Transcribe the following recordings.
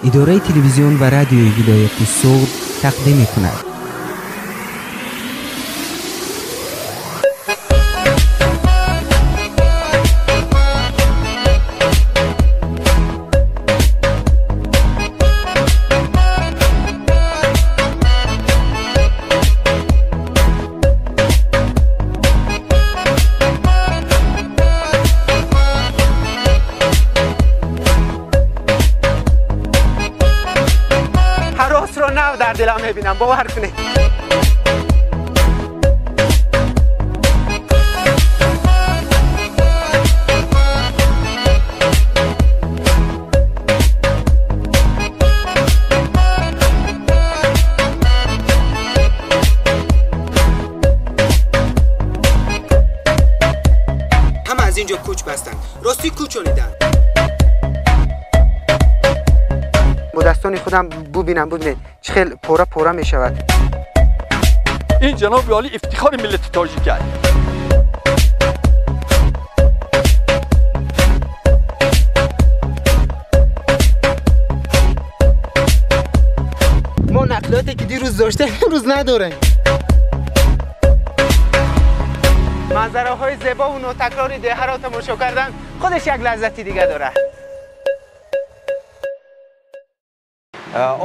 Идораи телевизион ва радиои вилояти Суғд тақдим мекунад. Нав дар дилам мебинам, бовар кунед. Ҳама аз ин ҷо кӯч бастанд, ростӣ кӯчониданд. Бо дастони худам бубинам, бубинед чӣ хел пора пора мешавад. Ин ҷаноби олӣ ифтихори миллати тоҷик аст. Мо нақлиёте ки дирӯз доштем, имрӯз надорем. Манзараҳои зебову нотакрори деҳаро тамошо кардан худаш як лаззати дига дорад.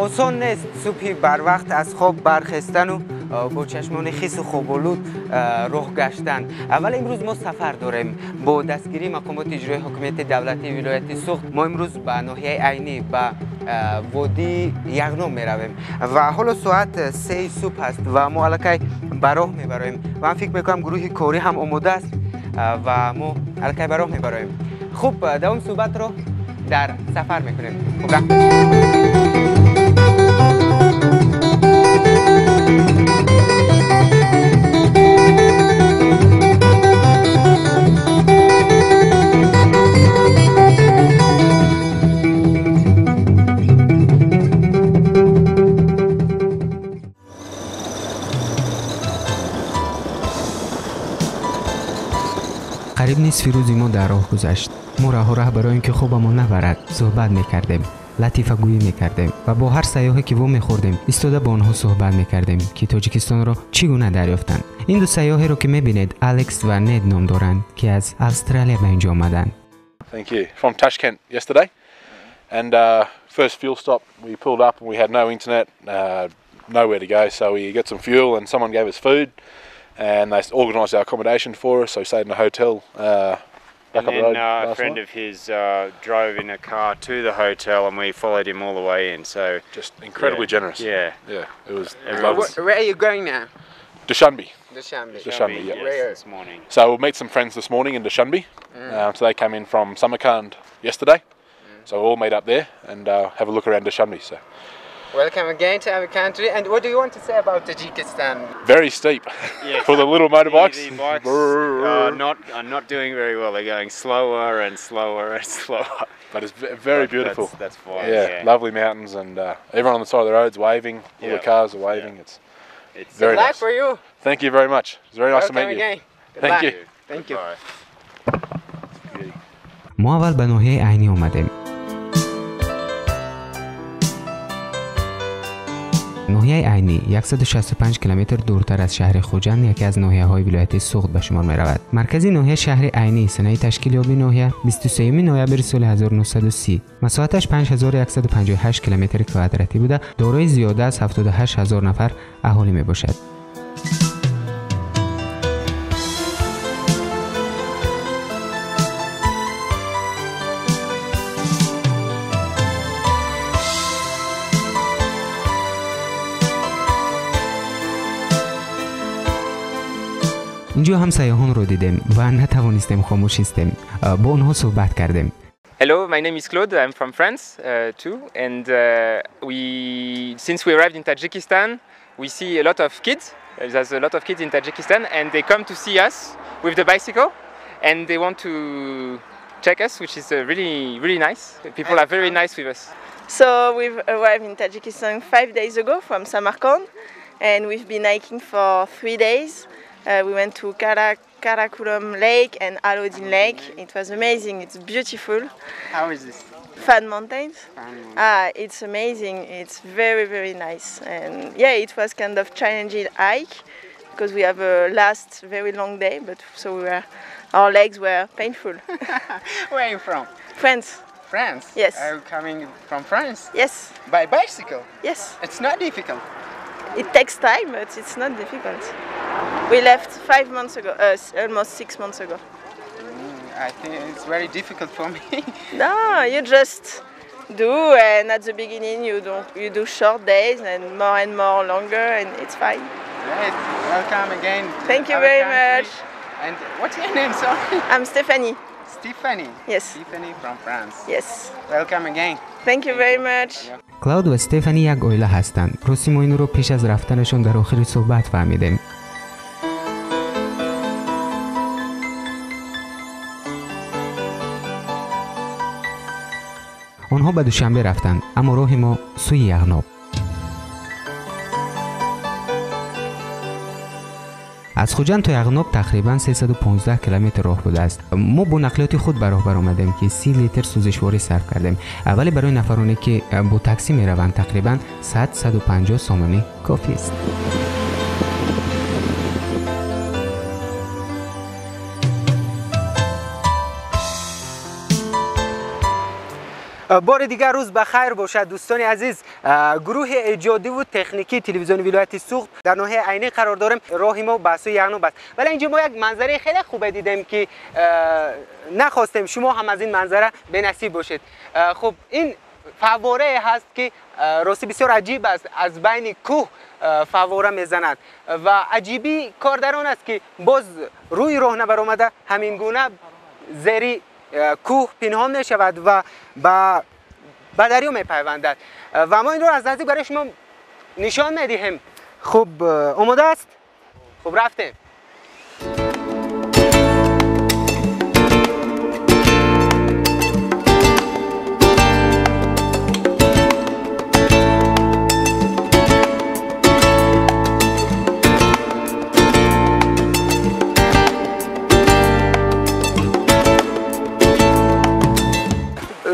Осон нест субҳи барвақт аз хоб бархестану бо чашмони хису хоболуд роҳ гаштан. Вале имрӯз мо сафар дорем. Бо дастгирии мақомоти иҷрои ҳокимияти давлатии вилояти Суғд мо имрӯз ба ноҳияи Айнӣ, ба водии Яғноб меравем ва ҳоло соат 3 субҳ аст ва мо аллакай ба роҳ мебароем ва ман фикр мекунам, гурӯҳи корӣ ҳам омода аст ва мо аллакай ба роҳ мебароем. Хуб, давоми суҳбатро дар сафар мекунем. Хуб, рафтем. Қариб нисфи рӯзи мо дар роҳ гузашт. Мо раҳо раҳ барои ин ки хобамон набарад суҳбат мекардем, латифагӯӣ мекардем ва бо ҳар сайёҳе ки вомехӯрдем, истода бо онҳо суҳбат мекардем, ки Тоҷикистонро чӣ гуна дарёфтанд. Ин ду сайёҳеро ки мебинед, Алекс ва Нед ном доранд, ки аз Австралия ба ин ҷо омаданд. Thank you. From Tashkent yesterday. And first fuel stop, we pulled up and we had no internet, nowhere to go. So we got some fuel and someone gave us food and they organised our accommodation for us. So we stayed in a hotel back And up the then road a last friend night. of his drove in a car to the hotel and we followed him all the way in. So Just incredibly generous. Yeah, it was Everyone lovely. Where are you going now? Dushanbe. Dushanbe. Dushanbe, yeah. Yes, Where? this morning. So we'll meet some friends this morning in Dushanbe. So they came in from Samarkand yesterday. So we'll all meet up there and have a look around Dushanbe. So Welcome again to our country. And what do you want to say about Tajikistan? Very steep Yes. for the little motorbikes. The bikes are not doing very well. They're going slower and slower and slower. But it's very But beautiful. That's fine. Yeah, Yeah. lovely mountains and everyone on the side of the road's waving. All the cars are waving. It's It's very Good luck nice. for you. Thank you very much. It's very nice to Welcome meet you. again. Good Thank luck. you. Thank you. Goodbye. Мо аввал ба ноҳияи Айнӣ омадем. Ноҳияи Айнӣ 165 километр дуртар аз шаҳри Хуҷанд, яке аз ноҳияҳои вилояти Суғд ба шумор меравад. Маркази ноҳия шаҳри Айнӣ, санаи ташкилёбии ноҳия 23 ноябри соли 1930. Масоҳаташ 5158 километри квадратӣ буда, дорои зиёда аз 78 ҳазор нафар аҳолӣ мебошад. Инҷо ҳам сайёҳонро дидем ва натавонистем хомӯш истем. Бо онҳо суҳбат кардем. Hello, my name is Claude. I'm from France too, and we since we arrived in Tajikistan, we see a lot of kids. There's a lot of kids in Tajikistan, and they come to see us with the bicycle, and they want to check us, which is really, really nice. People are very nice with us. So we've arrived in Tajikistan 5 days ago from Samarkand, and we've been hiking for 3 days. We went to Karakurum Lake and Alodin Lake. It was amazing. It's beautiful. How is this? Fan Mountains. It's amazing. It's very, very nice. And yeah, it was kind of challenging hike because we have a last very long day, but so we were, our legs were painful. Where are you from? France. France? Yes. Are you coming from France? Yes. By bicycle? Yes. It's not difficult. It takes time, but it's not difficult. We left 5 months ago, almost 6 months ago. I think it's very difficult for me. No, you just do, and at the beginning you don't. You do short days and more longer, and it's fine. Right. Welcome again. Thank you very much. And what's your name? Sorry. I'm Stephanie. Stephanie. Yes. Stephanie from France. Yes. Welcome again. Thank you very much. Клауд ва Стефани як оила ҳастанд. Рости мо инро пеш аз рафтанашон дар охири суҳбат фаҳмидем. Онҳо ба Душанбе рафтанд, аммо роҳи мо сӯи Яғноб. Аз Хуҷанд то Яғноб тақрибан 315 километр роҳ будааст. Мо бо нақлиёти худ ба роҳ баромадем, ки 30 литр сӯзишворӣ сарф кардем. Вале барои нафароне ки бо таксӣ мераванд, тақрибан 100-150 сомонӣ кофист. Бори дигар рӯз ба хайр бошад, дӯстони азиз. Гурӯҳи эҷодиву техникии телевизиони вилояти Суғд дар ноҳияи Айнӣ қарор дорем. Роҳи мо ба сӯи Яғноб аст, вале инҷо мо як манзараи хеле хубе дидем, ки нахостем шумо ҳам аз ин манзара бенасиб бошед. Хуб, ин фавворае ҳаст, ки рости бисёр аҷиб аст. Аз байни кӯҳ фаввора мезанад ва аҷибии кор дар он аст, ки боз рӯи роҳ набаромада ҳамин гуна зери кӯҳ пинҳон мешавад ва ба дарё мепайвандад. Ва мо инро аз наздик барои шумо нишон медиҳем. Хуб, омода аст? Хуб, рафтем.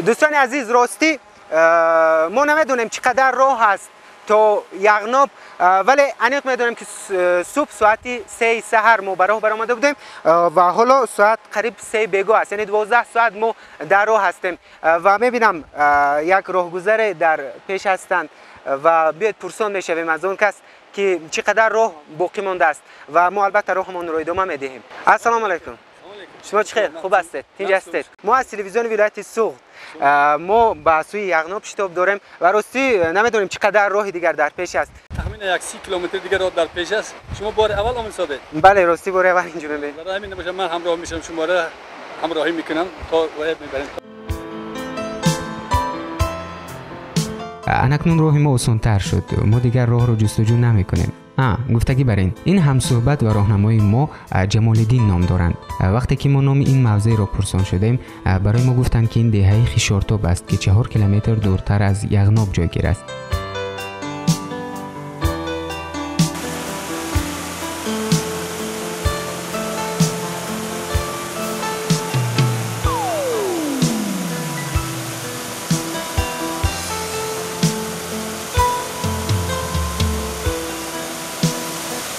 Дӯстони азиз, ростӣ мо намедонем чӣ қадар роҳ аст то Яғноб, вале аниқ медонем, ки субҳ соати 3 саҳар мо ба роҳ баромада будем ва ҳоло соат қариб 3 бегоҳ аст, яъне 12 соат мо дар роҳ ҳастем. Ва мебинам як роҳгузаре дар пеш ҳастанд ва биёед пурсон мешавем аз он кас, ки чӣ қадар роҳ боқӣ мондааст ва мо албатта роҳамонро идома медиҳем. Ассалому алайкум. Шумо чӣ хел? Хуб ҳастед? Тинҷ ҳастед? Мо аз телевизиони вилояти Суғд, мо ба сӯи Яғноб шитоб дорем ва ростӣ намедонем чӣ қадар роҳи дигар дар пеш аст. Тахминан 30 километр дигар роҳ дар пеш аст. Шумо бори аввал омадед? Бале, ростӣ бори аввал инҷо мебинем. Барои ҳамин набошад, ман ҳамроҳ мешавам, шуморо ҳамроҳӣ мекунам то бояд мебарем. Анакнун роҳи мо осонтар шуд. Мо дигар роҳро ҷустуҷӯ намекунем. Гуфтагӣ бар ин, ин ҳамсӯҳбат ва роҳнамои мо Ҷамолиддин ном доранд. Вақте ки мо номи ин мавзеъро пурсон шудем, барои мо гуфтанд, ки ин деҳаи Хишортоб аст, ки 4 километр дуртар аз Яғноб ҷойгир аст.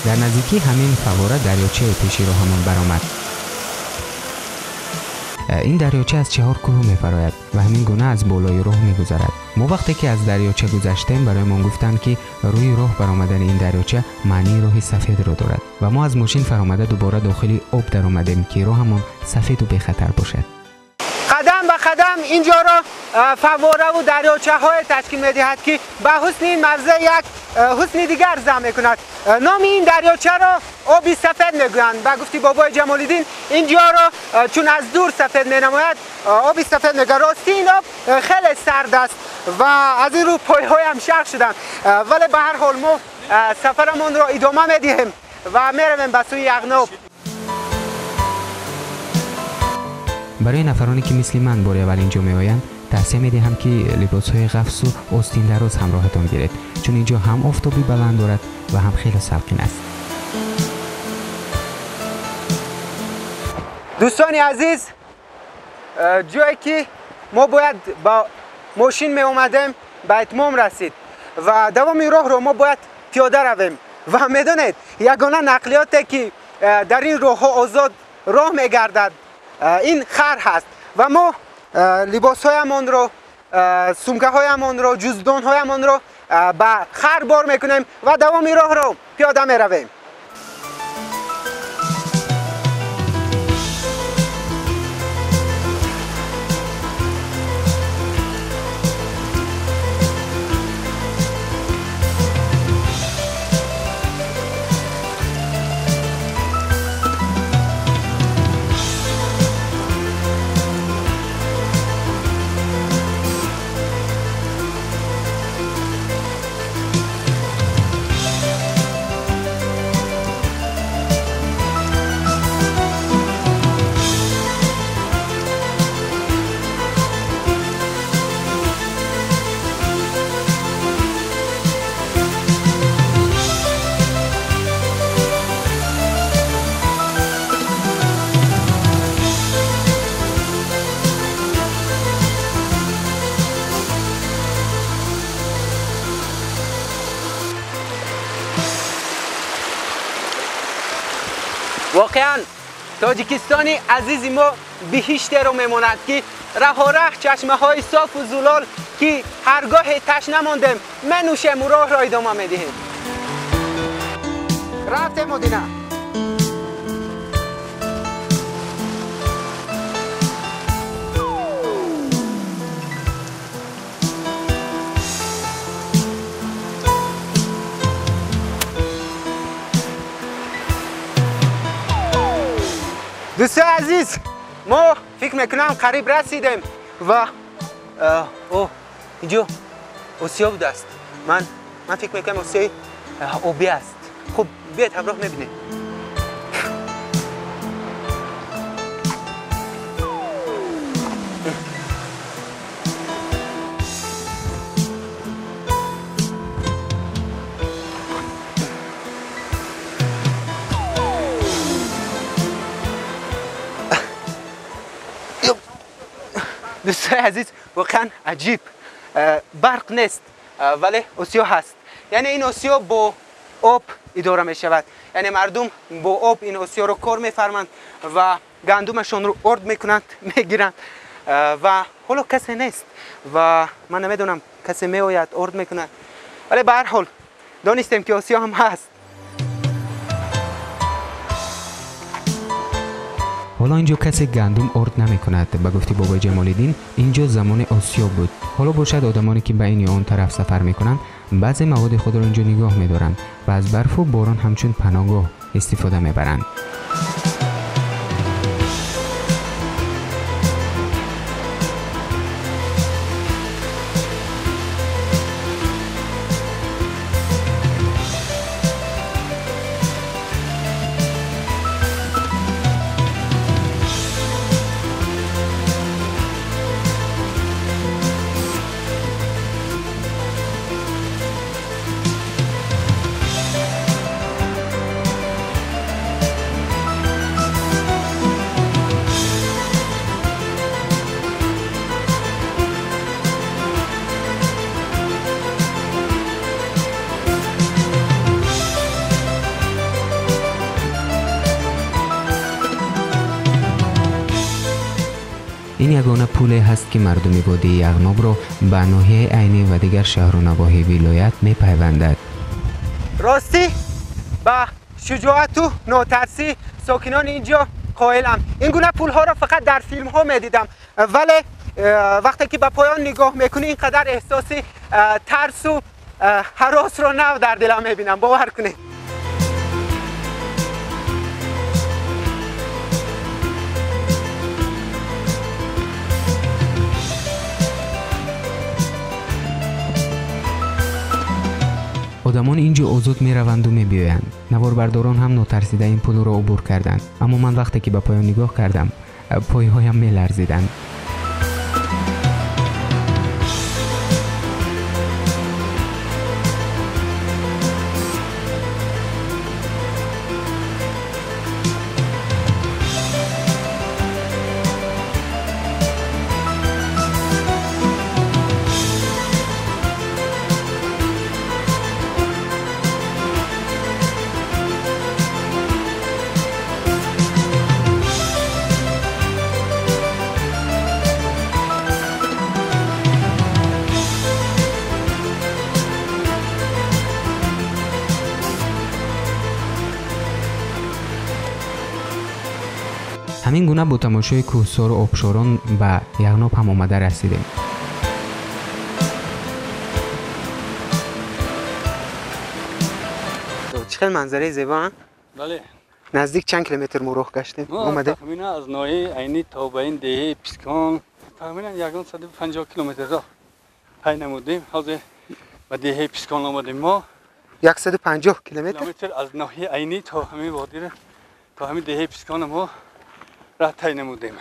Дар наздикии ҳамин фаввора дарёчае пеши роҳамон баромад. Ин дарёча аз 4 кӯҳ мефарояд ва ҳамин гуна аз болои роҳ мегузарад. Мо вақте ки аз дарёча гузаштем, бароямон гуфтанд, ки рӯи роҳ баромадани ин дарёча маънии роҳи сафедро дорад ва мо аз мошин фаромада дубора дохили об даромадем, ки роҳамон сафеду бехатар бошад. Қадам ба қадам инҷоро фаввораву дарёчаҳое ташкил медиҳад, ки ба ҳусни ин мавзеъ як ҳусни дигар зам мекунад. Номи ин дарёчаро оби сафед мегӯянд. Ба гуфти бобои Ҷамолиддин, ин ҷоро чун аз дур сафед менамояд, оби сафед мегӯянд. Рости ин об хеле сард аст ва аз ин рӯ пойҳоям шах шуданд, вале ба ҳар ҳол мо сафарамонро идома медиҳем ва меравем ба сӯи Яғноб. Барои нафароне ки мисли ман бори аввал инҷо меоянд, тавсия медиҳам, ки либосҳои ғафсу остиндароз ҳамроҳатон гиред, чун инҷо ҳам офтоби баланд дорад ва ҳам хеле салқин аст. Дӯстони азиз, ҷое ки мо бояд ба мошин меомадем ба итмом расид ва давоми роҳро мо бояд пиёда равем ва медонед, ягона нақлиёте ки дар ин роҳҳо озод роҳ мегардад, ин хар ҳаст ва мо либосҳоямонро, сумкаҳоямонро, ҷуздонҳоямонро ба хар бор мекунем ва давоми роҳро пиёда меравем. Воқеан Тоҷикистони азизи мо биҳиштеро мемонад, ки раҳораҳ чашмаҳои софу зулол, ки ҳаргоҳе ташна мондем менӯшему роҳро идома медиҳем. Рафтем, Мадина. Дӯстои азиз, мо фикр мекунам қариб расидем ва инҷо осиё будааст. Ман фикр мекунам осиёи обӣ аст. Хуб, биёед ҳамроҳ мебинем. Дӯстои азиз, воқеан аҷиб, барқ нест, вале осиё ҳаст. Яъне ин осиё бо об идора мешавад. Яъне мардум бо об ин осиёро кор мефарманд ва гандумашонро орд мекунанд, мегиранд ва ҳоло касе нест ва ман намедонам касе меояд, орд мекунад, вале ба ҳар ҳол донистем ки осиё ҳам ҳаст. Ҳоло инҷо касе гандум орд намекунад. Ба гуфти бобои Ҷамолиддин, инҷо замони осиё буд. Ҳоло бошад одамоне ки ба ин ё он тараф сафар мекунанд, баъзе маводи худро инҷо нигоҳ медоранд ва аз барфу борон ҳамчун паноҳгоҳ истифода мебаранд. Ин ягона пуле ҳаст, ки мардуми водии Яғнобро ба ноҳияи Айнӣ ва дигар шаҳру навоҳии вилоят мепайвандад. Ростӣ ба шуҷоату нотарсии сокинони ин ҷо қоилам. Ин гуна пулҳоро фақат дар филмҳо медидам, вале вақте ки ба поён нигоҳ мекунӣ, ин қадар эҳсоси тарсу ҳаросро нав дар дилам мебинам. Бовар кунед. Одамон ин ҷо озод мераванду мебиёянд. Наворбардорон ҳам нотарсида ин пулро убур карданд, аммо ман вақте ки ба поён нигоҳ кардам, пойҳоям меларзиданд. Ҳамин гуна бо тамошои кӯҳсору обшорон ба Яғноб ҳам омада расидем. Чӣ хел манзараи зебо, а? Бале. Наздик чанд километр мо роҳ гаштем? Омадем? Тахминан аз ноҳияи Айнӣ то ба ин деҳаи Пискон тахминан 150 километр роҳ пай намудем. Ҳозир ба деҳаи Пискон омадем мо. 150 километр? Километр аз ноҳияи Айнӣ то ҳамин водиро, то ҳамин деҳаи Пискон мо роҳ тай намудем.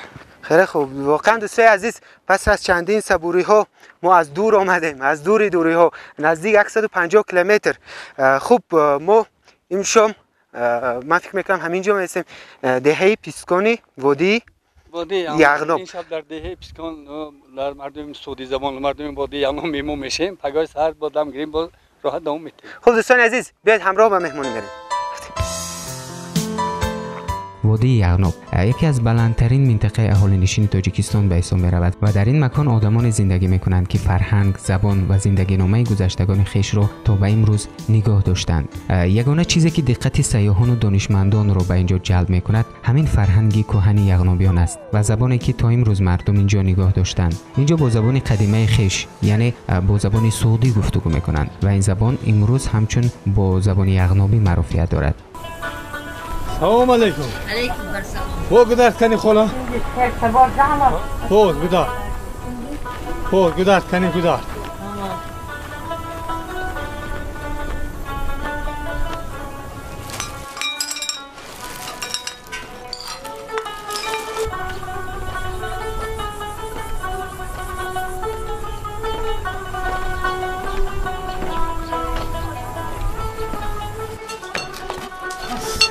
Хеле хуб. Воқеан дӯстои азиз, пас аз чандин сабуриҳо мо аз дур омадем, аз дури дуриҳо, наздик 150 километр. Хуб, мо имшом ман фикр мекунам ҳамин ҷо мерасем, деҳаи Пискони водии Яғноб. Ин шаб дар деҳаи Пискон дар мардуми суғдӣ забон, мардуми водии Яғноб меҳмон мешем. Пагоҳи саҳар бо дам гирем, бо роҳат давом метем. Хуб дӯстони азиз, биёед ҳамроҳ ба меҳмонӣ мерем. Водии Яғноб яке аз баландтарин минтақаи аҳолинишини Тоҷикистон ба ҳисоб меравад ва дар ин макон одамоне зиндагӣ мекунанд, ки фарҳанг, забон ва зиндагиномаи гузаштагони хешро то ба имрӯз нигоҳ доштанд. Ягона чизе ки диққати сайёҳону донишмандонро ба ин ҷо ҷалб мекунад, ҳамин фарҳанги кӯҳани яғнобиён аст ва забоне ки то имрӯз мардум ин ҷо нигоҳ доштанд. Ин ҷо бо забони қадимаи хеш, яъне бо забони суғдӣ гуфтугӯ мекунанд ва ин забон имрӯз ҳамчун бо забони яғнобӣ маъруфият дорад. Салом алейкум. Алейкум ассалом. Хо гударт кани хола? Хо гударт. Хо гударт кани гударт.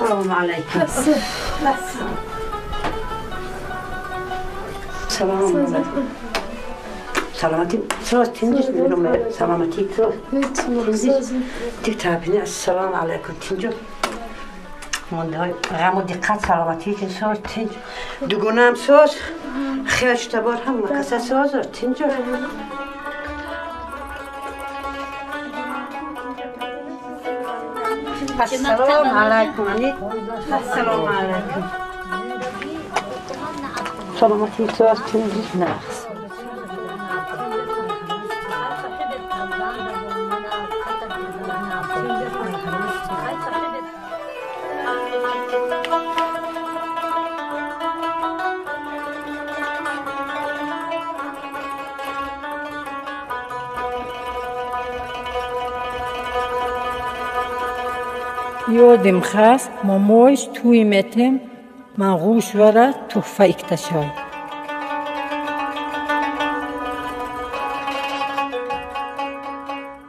السلام عليكم. السلام عليكم. سلامتي سوز تنجز منهم سلامتي سوز تكتابني. السلام عليكم تنجز من غم دقت سلامتی سوز تنج دوگونم سوز خیش تبار هم کسا سوز تنجز. السلام عليكم. السلام عليكم. سلامتي سوز تنجز ناقص. یادم خواست مامایش توی متم من غوش وره تحفه اکتشای.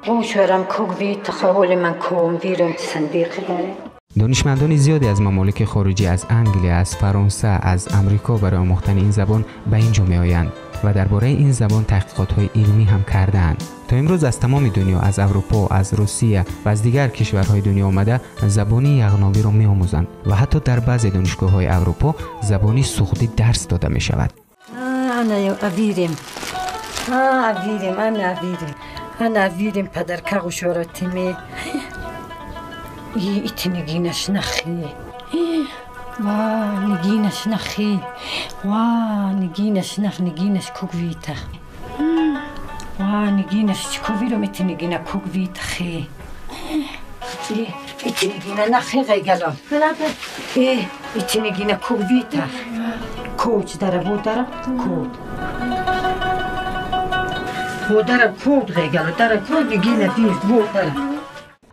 غوش ورم کوگوی تخاول من کوم ویرم صندیق داره. دانشمندان زیادی از ممالک خارجی، از انگلیه، از فرانسه، از امریکا برای آموختن این زبان به اینجا می آیند و درباره این زبان تحقیقات‌های علمی هم کرده‌اند. تا امروز از تمام دنیا، از اروپا، از روسیه و از دیگر کشورهای دنیا آمده زبان یغنابی را می‌آموزند و حتی در بعضی دانشگاه‌های اروپا زبان سغدی درس داده می‌شود. انا اویرم اویرم انا اویرم انا اویرم پدر غوشورتیمی ایتی نگینش نخی وا نگینش نخی وا نگینش نخ نگینش کوگویتا وا نگینش چکویرو میتی نگینا کوگویتا خی ایتی نگینا نخی غیگلان ایتی نگینا کوگویتا کوچ داره بو داره کود بو داره کود غیگلان داره کود نگینا دیر بو داره.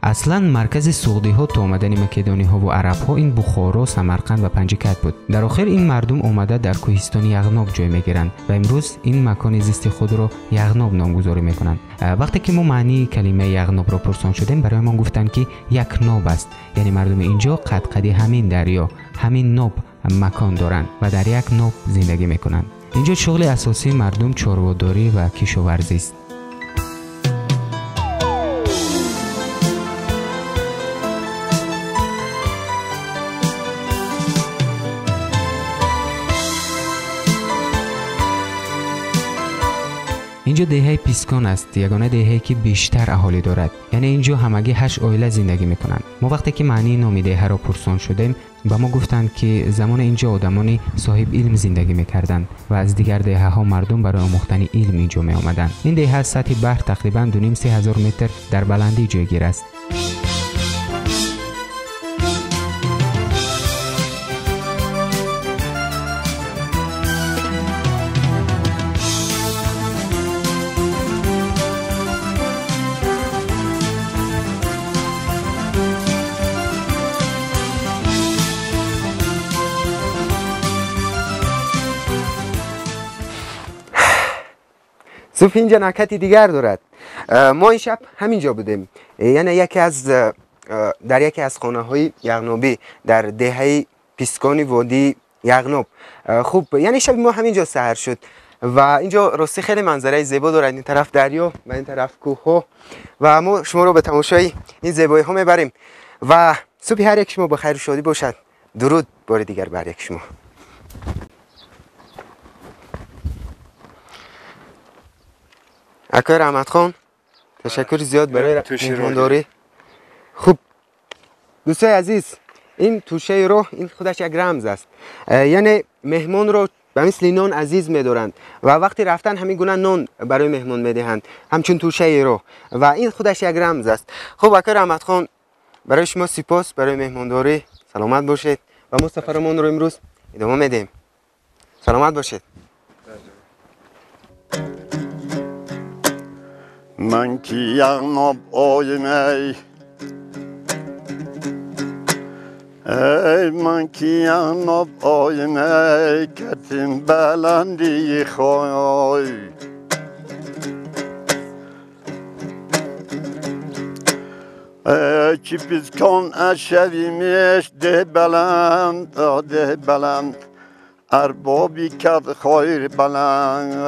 اصلا مرکز سغدی ها تا آمدن مکدونی ها و عرب ها این بخارا، سمرقند و پنجکت بود. در آخر این مردم آمده در کوهستان یغناب جای میگیرند و امروز این مکان زیست خود را یغناب نامگذاری میکنند. وقتی که ما معنی کلمه یغناب را پرسان شدیم، برای ما گفتند که یک ناب است، یعنی مردم اینجا قد قدی همین دریا، همین ناب مکان دارند و در یک ناب زندگی میکنند. اینجا شغل اساسی مردم چارواداری و کشاورزی است. Инҷо деҳаи Пискон аст, ягона деҳае ки бештар аҳолӣ дорад. Яъне инҷо ҳамагӣ 8 оила зиндагӣ мекунанд. Мо вақте ки маънии номи деҳаро пурсон шудем, ба мо гуфтанд ки замоне инҷо одамони соҳиб илм зиндагӣ мекарданд ва аз дигар деҳаҳо мардум барои омӯхтани илм инҷо меомаданд. Ин деҳа аз сатҳи баҳр тақрибан 2,5-3 ҳазор метр дар баландӣ ҷойгир аст. صبح اینجا نکتی دیگر دارد. ما این شب همینجا بودیم، یعنی یکی از در یکی از خانه های یغنوبی در دهه پیسکانی وادی یغنوب. خوب، یعنی شب ما همینجا سحر شد و اینجا راستی خیلی منظره زیبا دارد. این طرف دریا و این طرف کوه ها و ما شما رو به تماشای این زیبایی ها میبریم و صبح هر یک شما با خیر و شادی باشد. درود بار دیگر بر یک شما. اکای رحمت خان، تشکر زیاد برای مهمانداری. خوب دوستای عزیز، این توشه رو این خودش یک رمز است، یعنی مهمان رو به مثل نان عزیز می‌دارند و وقتی رفتن همین گونه نان برای مهمان میدهند، همچون توشه رو، و این خودش یک رمز است. خب اکای رحمت خان، برای شما سپاس برای مهمانداری. سلامت باشید و ما سفرمون رو امروز ادامه میدیم. سلامت باشید. من کی یغناب آیم ای ای من کی یغناب آیم ای کتیم بلندی خوای ای کی پیسکان اشویمش ده بلند ده بلند اربابی کد خیر بلند.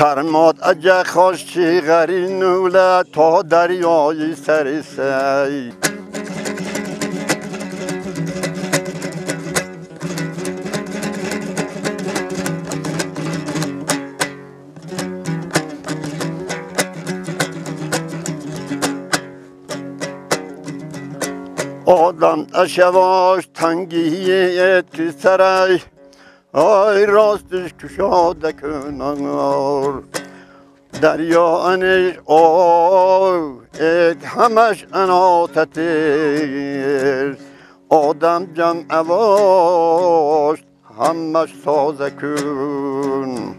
ترماد اجه خوشی غری نوله تا دریای سر سی. آدم اشواش تنگی تی سرای آی راستش کشاده کنار دریا انش آی همش اناتتیر آدم جمع واش همش سازه کن.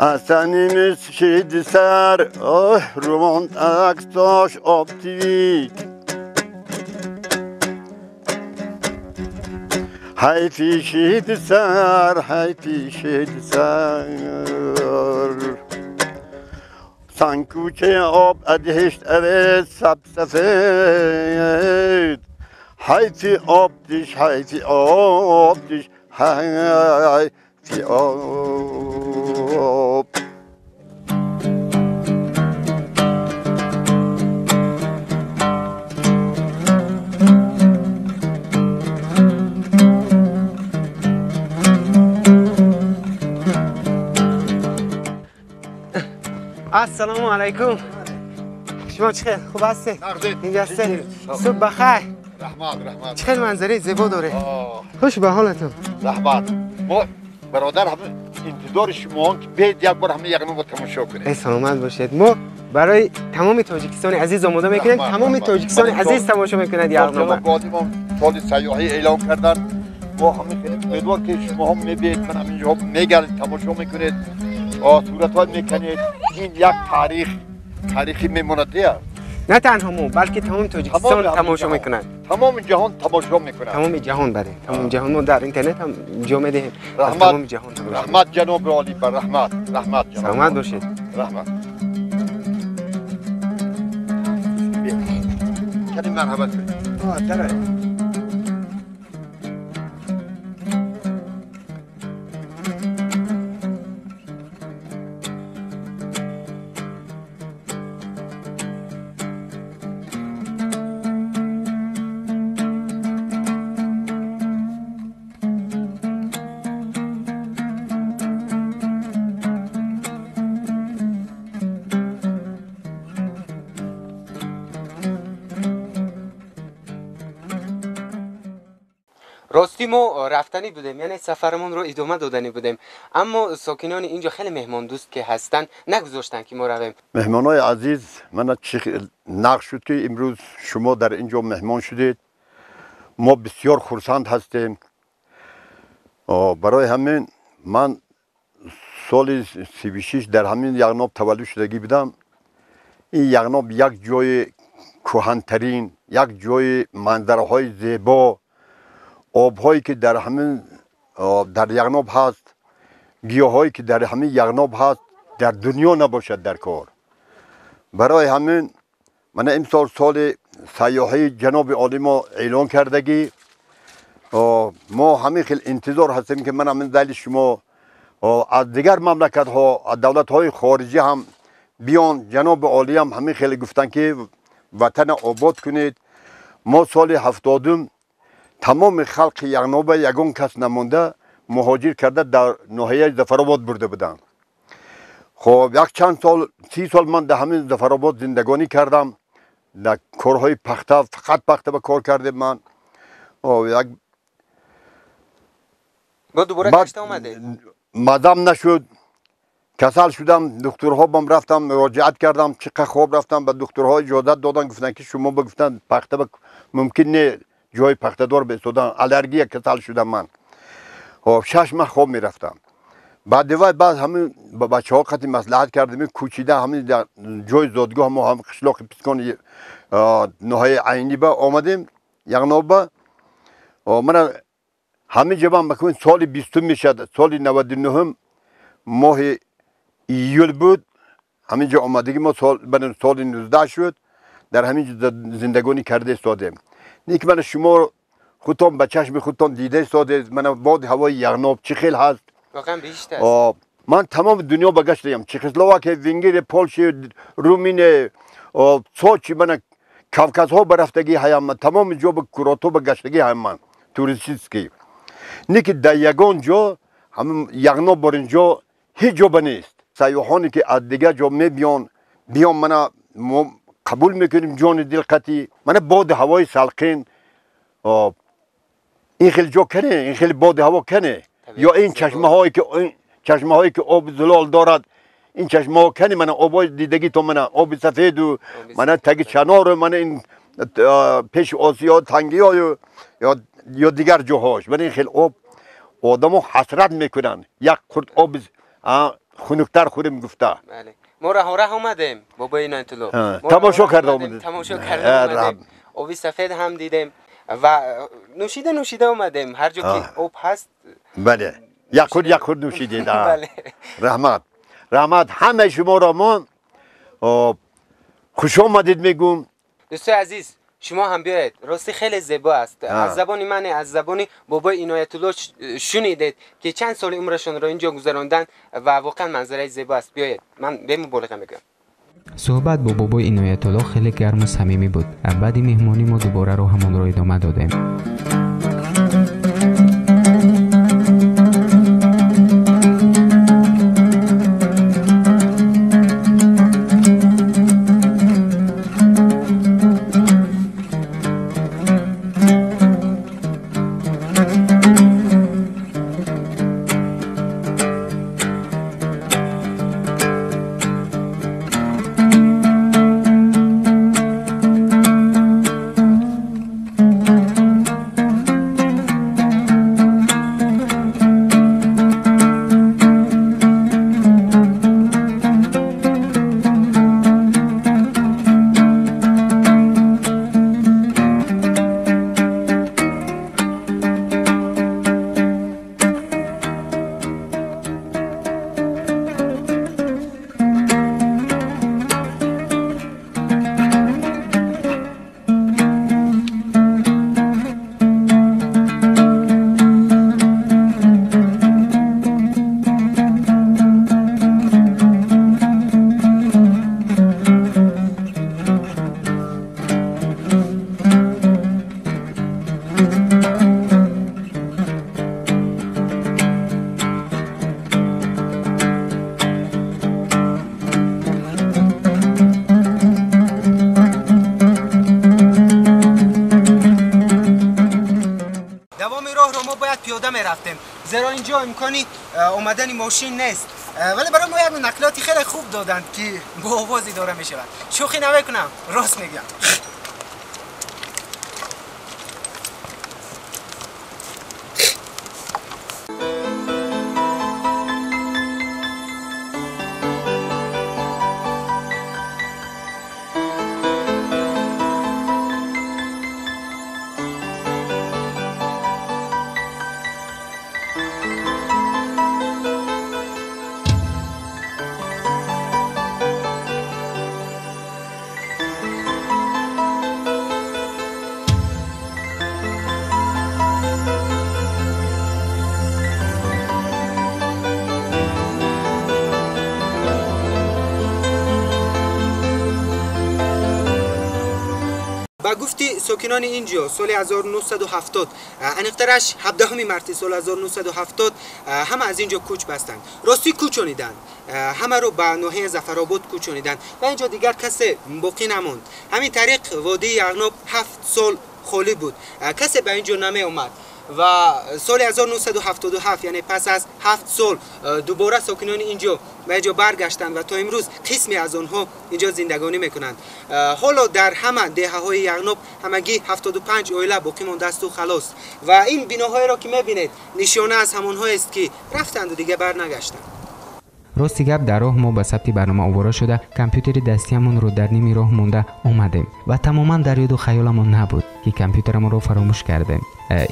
اصنیمش شید سر آه روان اکساش آب تیویک حیفی شید سر حیفی شید سر سنکوچه آب ادهشت اوید سب سفید حیفی آب دیش حیفی آب دیش حیفی آب. السلام علیکم. شما چخیر؟ خوب هستید؟ اینجا هستید؟ صبح بخیر. رحمت رحمت. چه منظره زیبا داره. خوش به حالتون. رحمت. ما برادر همه انتظار شما که بیاید یک بار همه یغنوب تماشا کنید. ای سلامت باشید. ما برای تمام تاجیکستان عزیز آماده میکنیم. تمام تاجیکستان عزیز تماشا میکنند یغنوب. ما سال سیاحی اعلام کردن. ما همه خیلی امیدوار که شما هم میبینید، من همینجا میگردید تماشا میکنید، صورت های میکنید. این یک تاریخ تاریخی میمونه. نه تنها ما بلکه تمام تاجیکستان تماشا میکنند. تمام جهان تماشا میکنند. تمام جهان بله. تمام جهان ما در اینترنت هم جا میدهیم. تمام جهان تماشا. رحمت جناب عالی بر رحمت. رحمت جناب. سلامت باشید. رحمت. کمی مرحبا کنید. آه راستی ما رفتنی بودیم، یعنی سفرمون رو ادامه دادنی بودیم، اما ساکنان اینجا خیلی مهمان دوست که هستن نگذاشتن که ما رویم. مهمانای عزیز، من چه نقش شد که امروز شما در اینجا مهمان شدید. ما بسیار خرسند هستیم. برای همین من سال 36 در همین یغناب تولد شدگی بودم. این یغناب یک جای کهن‌ترین، یک جای منظره‌های زیبا، آبهایی که در همین در یغناب هست، گیاهایی که در همین یغناب هست در دنیا نباشد در کار. برای همین من امسال سال سیاحی جناب عالی ما اعلان کردگی. ما همین خیلی انتظار هستیم که من همین دلیل شما از دیگر مملکت ها، از دولت های خارجی هم بیان. جناب عالی هم همین خیلی گفتن که وطن آباد کنید. ما سال 70 تمام خلق یغناب یگان کس نمانده مهاجر کرده در ناحیه ظفرآباد برده بودند. خب یک چند سال، 30 سال من در همین ظفرآباد زندگانی کردم. در کارهای پخته، فقط پخته به کار کردم من. یک با دوباره گشت آمده مزم نشد، کسل شدم. دکترها بام رفتم مراجعت کردم، چقدر خواب رفتم به دکترها اجازه دادن، گفتن که شما بگفتن پخته ممکن نه جای پخته دار بستودن، الرژی کسل شدم من. خب 6 ماه خواب میرفتم. بعد وای بعد همین با بچه ها قطعی مصلحت کردیم، کوچیده همین در جای زادگاه ما هم قشلاق پیسکان ناحیه عینی با آمدیم یغناب. من همین جبان بکن سال 20 میشد، سال 99 ماه ایول بود همینجا آمدگی ما. سال 19 شد در همین زندگانی کرده استادیم. نیک من شما خودتان به چشم خودتان دیده استادید. من باد هوای یغناب چه خیل هست، واقعا بهشت است. من تمام دنیا بگشتم، چکسلواکی، ونگر، پولش، رومین، سوچی، من کافکاز ها برفتگی هایم، تمام جا به کراتو بگشتگی هایم من توریستیکی. نیک در یگان جا هم یغناب برینجا هیچ جا نیست. سیاحانی که از دیگه جا می بیان من قبول میکنیم جان دل قطعی. من باد هوای سلقین این خیلی جا کنه، این خیلی باد هوا کنه، یا این چشمه هایی که چشمه هایی که آب زلال دارد، این چشمه ها کنه. من آب دیدگی تو من آب سفید و من تگ چنار، من این پیش آسیا تنگی ها یا دیگر جاهاش، من این خیلی آب آدمو حسرت میکنن. یک خورد آب خنکتر خوریم گفته. بله ما راه راه اومدیم بابا اینایت‌الله، تماشا کرده اومدیم، تماشا کرده اومدیم، آب سفید هم دیدیم و نوشیده نوشیده اومدیم. هر جا که آب هست بله یک خورد یک خورد نوشیدید. بله رحمت رحمت همه شما را ما خوش آمدید میگم. دوستای عزیز شما هم بیاید، راستی خیلی زیبا است. از زبان من، از زبان بابای اینایت‌الله شنیدید که چند سال عمرشون را اینجا گذراندن و واقعا منظره زیبا است. بیاید، من به مبالغه میگم. صحبت با بابای اینایت‌الله خیلی گرم و صمیمی بود. بعد مهمانی ما دوباره راهمان را ادامه دادیم. زیرا اینجا امکانی آمدن ماشین نیست، ولی برای ما یک نقلیات خیلی خوب دادند که با آواز اداره میشود. شوخی نمیکنم، راست میگم. با گفتی ساکنان اینجا سال 1970، انقدرش 17 مارس سال 1970 همه از اینجا کوچ بستند. راستی کوچانیدند، همه رو به ناحیه ظفرآباد کوچانیدند و اینجا دیگر کسی باقی نماند. همین طریق وادی یغناب 7 سال خالی بود، کسی به اینجا نمی اومد و سال 1977، یعنی پس از 7 سال، دوباره ساکنان اینجا به اینجا برگشتند و تا امروز قسمی از آنها اینجا زندگانی میکنند. حالا در همه دهه های یغناب همگی 75 عائله باقی مانده است و خلاص. و این بناهایی را که میبینید نشانه از همانهایی است که رفتند و دیگه برنگشتند. рости гап, дар роҳ мо ба сабти барнома овора шуда, компютери дастиамонро дар ними роҳ монда омадем ва тамоман дар ёду хаёламон набуд, ки компютерамонро фаромӯш кардем.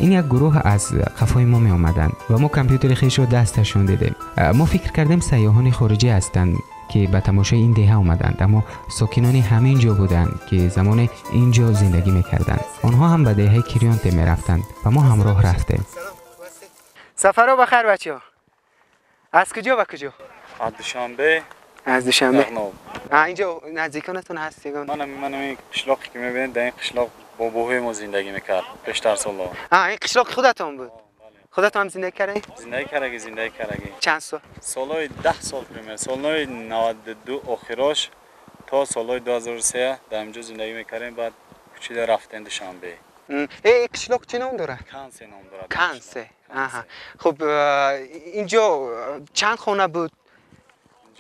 Ин як гурӯҳ аз қафои мо меомаданд ва мо компютери хешро дасташон дидем. Мо фикр кардем, сайёҳони хориҷӣ ҳастанд, ки ба тамошои ин деҳа омаданд, аммо сокинони ҳамин ҷо буданд, ки замоне ин ҷо зиндагӣ мекарданд. Онҳо ҳам ба деҳаи Кирёнте мерафтанд ва мо ҳамроҳ рафтем. Сафаро ба хайр, бачаҳо. Аз куҷо ба куҷо? از دوشنبه. از دوشنبه. اینجا نزدیکانتون هست یگان؟ من این قشلاقی که میبینید، در این قشلاق باباهای ما زندگی میکرد پیشتر سالا. این قشلاق خودتون بود؟ خودتون هم زندگی کردین؟ زندگی کردی، زندگی کردی. چند سال؟ سالهای 10 سال پریمه، سالهای 92 آخراش تا سالهای 2003 در اینجا زندگی میکردیم، بعد کوچیده رفتیم دوشنبه. این قشلاق چه نام داره؟ کنسه نام داره. کنسه. آها. خب اینجا چند خانه بود؟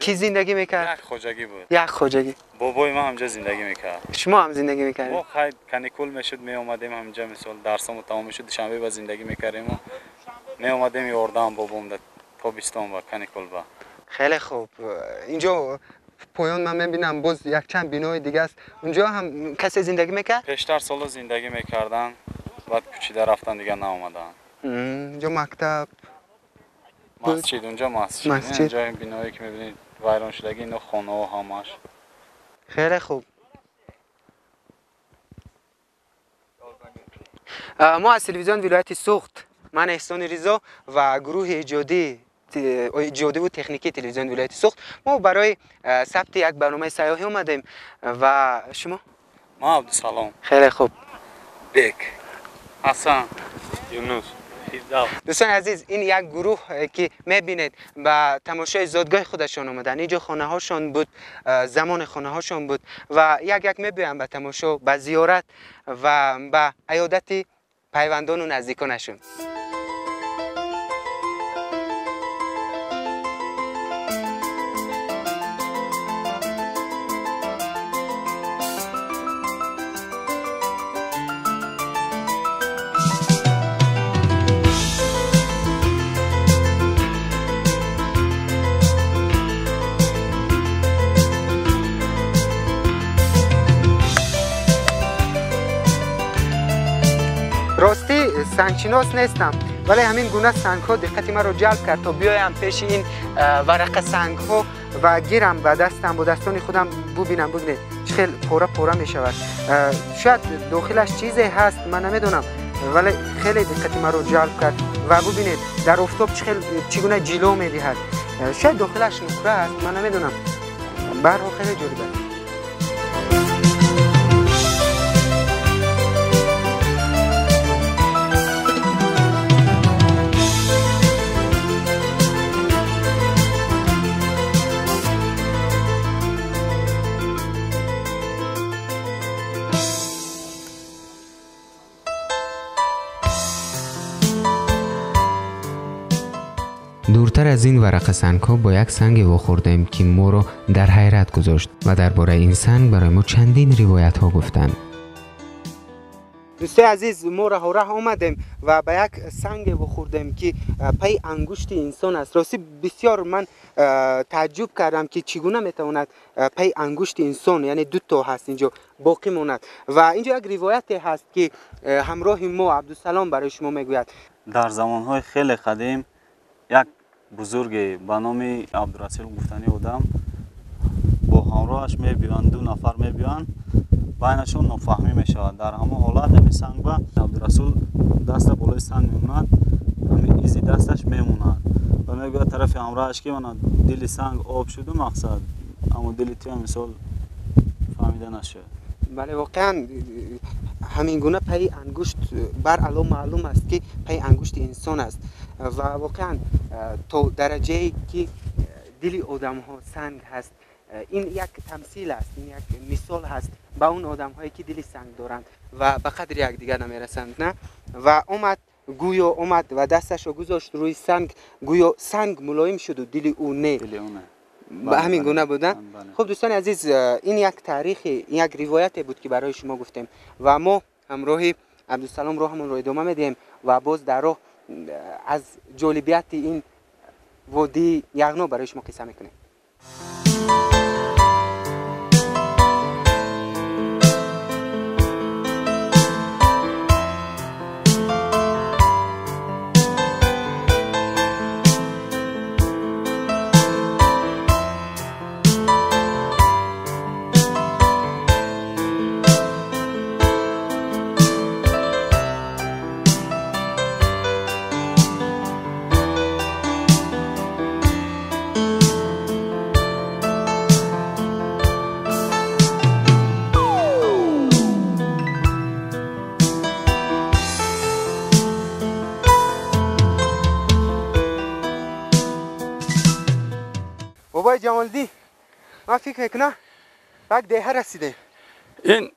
کی زندگی میکرد؟ یک خواجگی بود. یک خواجگی. بابای ما همجا زندگی میکرد. شما هم زندگی میکردید؟ ما خیلی каникул میشد می اومدیم همجا، مثال درسمون تمام میشد دوشنبه با زندگی میکردیم و می اومدیم یاردم بابام در تابستان با каникул با. خیلی خوب. اینجا پایان من میبینم باز یک چند بینای دیگه است. اونجا هم کسی زندگی میکرد؟ پیشتر سالا زندگی میکردن، بعد کوچیده رفتن دیگه نیومدن. اینجا مکتب، مسجد، اونجا مسجد. اینجا این بینایی که میبینید ویران شدگی، اینا خانه ها همش. خیلی خوب. ما از تلویزیون ولایت سوخت، من احسان رضا و گروه ایجادی و تکنیکی تلویزیون ولایت سوخت، ما برای ثبت یک برنامه سیاحی اومدیم. و شما؟ ما عبدالسلام. خیلی خوب. بک، حسن، یونس. دوستان عزیز، این یک گروه که میبینید به تماشای زادگاه خودشان اومدن. اینجا خانه هاشان بود، زمان خانه هاشان بود و یک یک میبینن به تماشا، به زیارت و به عیادت پیوندان و نزدیکانشون. راستی سنگشناس نیستم، ولی همین گونه سنگ ها دقت من رو جلب کرد تا بیایم پیش این ورق سنگ ها و گیرم به دستم، با دستان خودم ببینم. ببینید چه خیلی پوره پوره می شود. شاید داخلش چیزی هست، من نمیدونم، ولی خیلی دقت من رو جلب کرد. و ببینید در آفتاب چگونه جلو می دهد. شاید داخلش نقره است، من نمیدونم. به هر حال خیلی جالب است. دورتر از این ورق سنگ ها با یک سنگ واخوردیم که ما را در حیرت گذاشت و درباره این سنگ برای ما چندین روایت ها گفتند. دوستای عزیز، ما راه راه آمدیم و به یک سنگ بخوردیم که پی انگشت انسان است. راستی بسیار من تعجب کردم که چگونه میتواند پی انگشت انسان، یعنی دو تا هست اینجا باقی ماند. و اینجا یک روایت هست که همراه ما عبدالسلام برای شما میگوید. در زمانهای خیلی قدیم یک بزرگ به نام عبدالرسول گفتنی بودم، با همراهش میبیان، دو نفر میبیان، بینشون نافهمی میشود. در همون حالت همین سنگ به عبدالرسول دست بالای سنگ میموند، همین ایزی دستش میموند و میگوید طرف همراهش که من دل سنگ آب شد و مقصد، اما دل توی مثال فهمیده نشد. بله، واقعا همین گونه پی انگشت بر علا معلوم است که پی انگشت انسان است و واقعا تا درجه که دل آدم ها سنگ هست، این یک تمثیل است، این یک مثال هست به اون آدم هایی که دل سنگ دارند و به قدر یک دیگر نمیرسند. نه و اومد، گویا اومد و دستش رو گذاشت روی سنگ، گویا سنگ ملایم شد و دل او نه. به همین گونه بودن. خب دوستان عزیز، این یک تاریخ، این یک روایت بود که برای شما گفتیم و ما همراه عبدالسلام راهمون رو ادامه میدیم و باز در راه از جالبیت این وادی یغنا برای شما قصه میکنیم. بابای جمالدی، من فکر میکنم یک دهه رسیده. این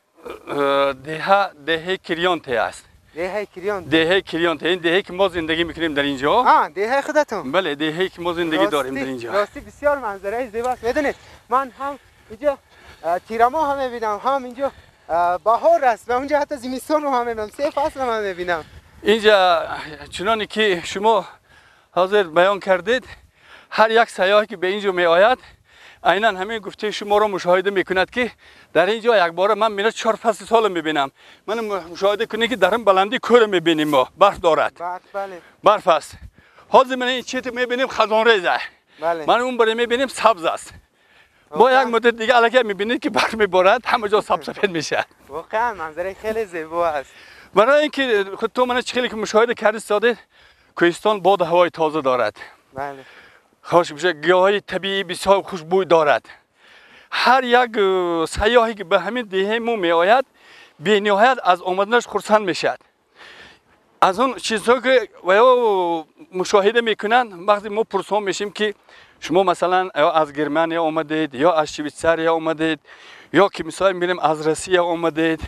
دهه دهه کریانته است. دهه کریانته. دهه کریانته، این دهه که ما زندگی میکنیم در اینجا. دهه خودتون. بله، دهه که ما زندگی داریم در اینجا. راستی بسیار منظره زیباست. میدونید من هم اینجا تیرماه هم میبینم، هم اینجا بهار است و اونجا حتی زمستان رو هم میبینم، سه فصل هم میبینم. اینجا چنانی که شما حاضر بیان کردید، هر یک سیاحی که به اینجا می آید عینا همین گفته شما رو مشاهده میکند که در اینجا یک بار من میره 4 فصل سال میبینم. من مشاهده کنی که در این بلندی کوه میبینیم، ما برف دارد. برف، بله. برف است. حاضر من این چیت میبینیم خزان ریزه. بله. من اون بره میبینیم سبز است. با یک مدت دیگه الکی میبینید که برف میبارد، همه جا سبز سفید میشه. واقعا منظره خیلی زیبا است. برای اینکه خود تو من خیلی که مشاهده کردی ساده، کوهستان باد هوای تازه دارد. بله. خوش میشه، گیاهای طبیعی بسیار خوشبوی دارد. هر یک سیاحی که به همین دهه ما می آید بی نهایت از آمدنش خرسند میشد. از اون چیزها که و مشاهده میکنن، وقتی ما پرسان میشیم که شما مثلا یا از گرمانیا آمدید یا از شویتساریا آمدید یا که مثلا میریم از روسیه آمدید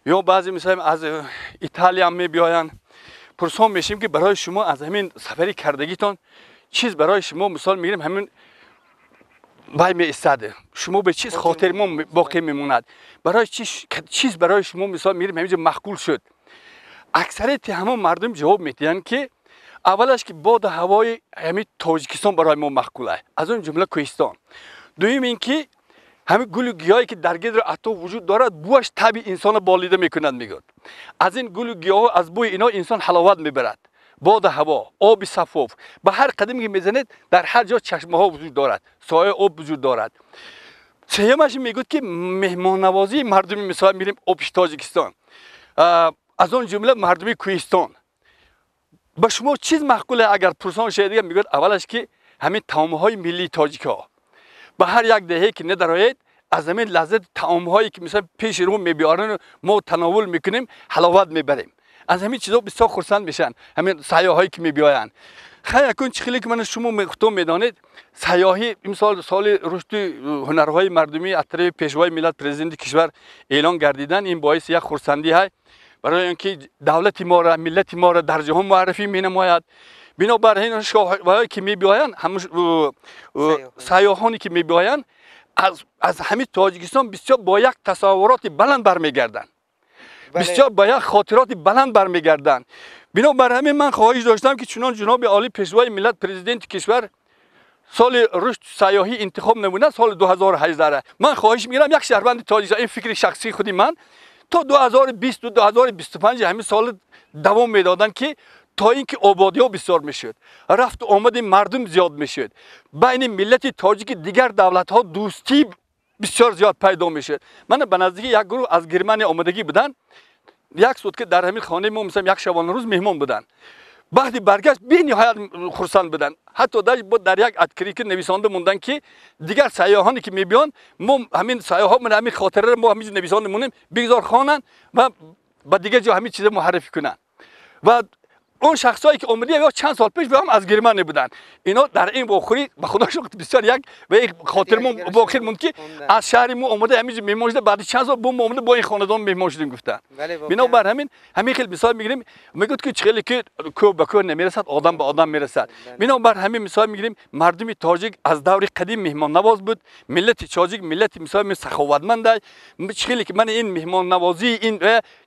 یا بعضی مثلا از ایتالیا می بیاین، پرسان میشیم که برای شما از همین سفری کردگیتان چیز برای شما مثال میگیریم همین وای می ایستاده، شما به چیز خاطر ما باقی میموند، برای چیز برای شما مثال میگیریم همینجا مقبول شد. اکثریت همون مردم جواب میدن که اولش که باد هوای همین تاجیکستان برای ما مقبوله، از اون جمله کوهستان. دوم اینکه همین گل و گیاهی که در گدر اطراف وجود دارد بوش طبیع انسان بالیده میکند. میگوید از این گل و گیاه از بوی اینا انسان حلاوت میبرد. باد هوا، آب صفاف، به هر قدمی که میزنید در هر جا چشمه ها وجود دارد، سایه آب وجود دارد. سیمش میگوید که مهمان نوازی مردمی مثلا میریم آب تاجیکستان، از آن جمله مردمی کوهستان. به شما چیز معقوله اگر پرسان شده دیگه؟ میگوید اولش که همین طعام های ملی تاجیک ها، به هر یک دهه که ندارید از همین لذت طعام هایی که مثلا پیش رو میبیارن ما تناول میکنیم حلاوت میبریم. از همین چیزا بسیار خرسند میشن همین سیاحایی که میبیاین. خیلی اکن چخیلی که من شما خودتون میدانید، سیاحی امسال سال رشد هنرهای مردمی از طرف پیشوای ملت پرزیدنت کشور اعلان گردیدن، این باعث یک خرسندی های برای اینکه دولت ما را ملت ما را در جهان معرفی مینماید. Бинобар ин шоҳҳое ки мебиёянд, сайёҳоне ки мебиёянд аз ҳамин Тоҷикистон бисёр бо як тасаввуроти баланд бармегарданд, бисёр бо як хотироти баланд бармегарданд. Бинобар ҳамин ман хоҳиш доштам ки чунон ҷаноби олӣ пешвои миллат президенти кишвар соли рушд сайёҳӣ интихоб намуда соли 2018, ман хоҳиш мекунам як шаҳрванди Тоҷикистон, ин фикри шахсии худи ман, то 2020 2025 ҳамин сол давом медоданд ки то ин ки ободиҳо бисёр мешуд, рафту омади мардум зиёд мешуд, байни миллати тоҷики дигар давлатҳо дӯстӣ бисёр зиёд пайдо мешуд. Ман ба наздикӣ як гурӯҳ аз Германия омадагӣ буданд, як сутка дар ҳамин хонаи мо мисал як шабонарӯз меҳмон буданд. Вақти баргашт бениҳоят хурсанд буданд. Ҳатто дар як открытка нависонда монданд ки дигар сайёҳоне ки мебиёнд, мо ҳамин сайёҳҳо ҳамин хотираро мо ҳамин нависонда монем, бигзор хонанд ва ба дигар ҷо ҳамин чизро муаррифӣ кунанд. Ва он шахсҳое ки омада ё чанд сол пеш ҳам аз Германия буданд, ино дар ин вохӯрӣ ба худо шукр бисёр як ва як хотирмон боқир монд ки аз шаҳри мо омада ҳамин ҷо меҳмон шуда, баъди чанд сол бо мо омада бо ин хонадон меҳмон шудем гуфтанд. Бинобар ҳамин хел мисол мегирем, мегӯяд ки хеле ки кӯҳ ба кӯҳ намерасад, одам ба одам мерасад. Бинобар ҳамин мисол мегирем, мардуми тоҷик аз даври қадим меҳмоннавоз буд, миллати тоҷик миллати мисол саховатманд аст. Хеле ки ман ин меҳмоннавозии ин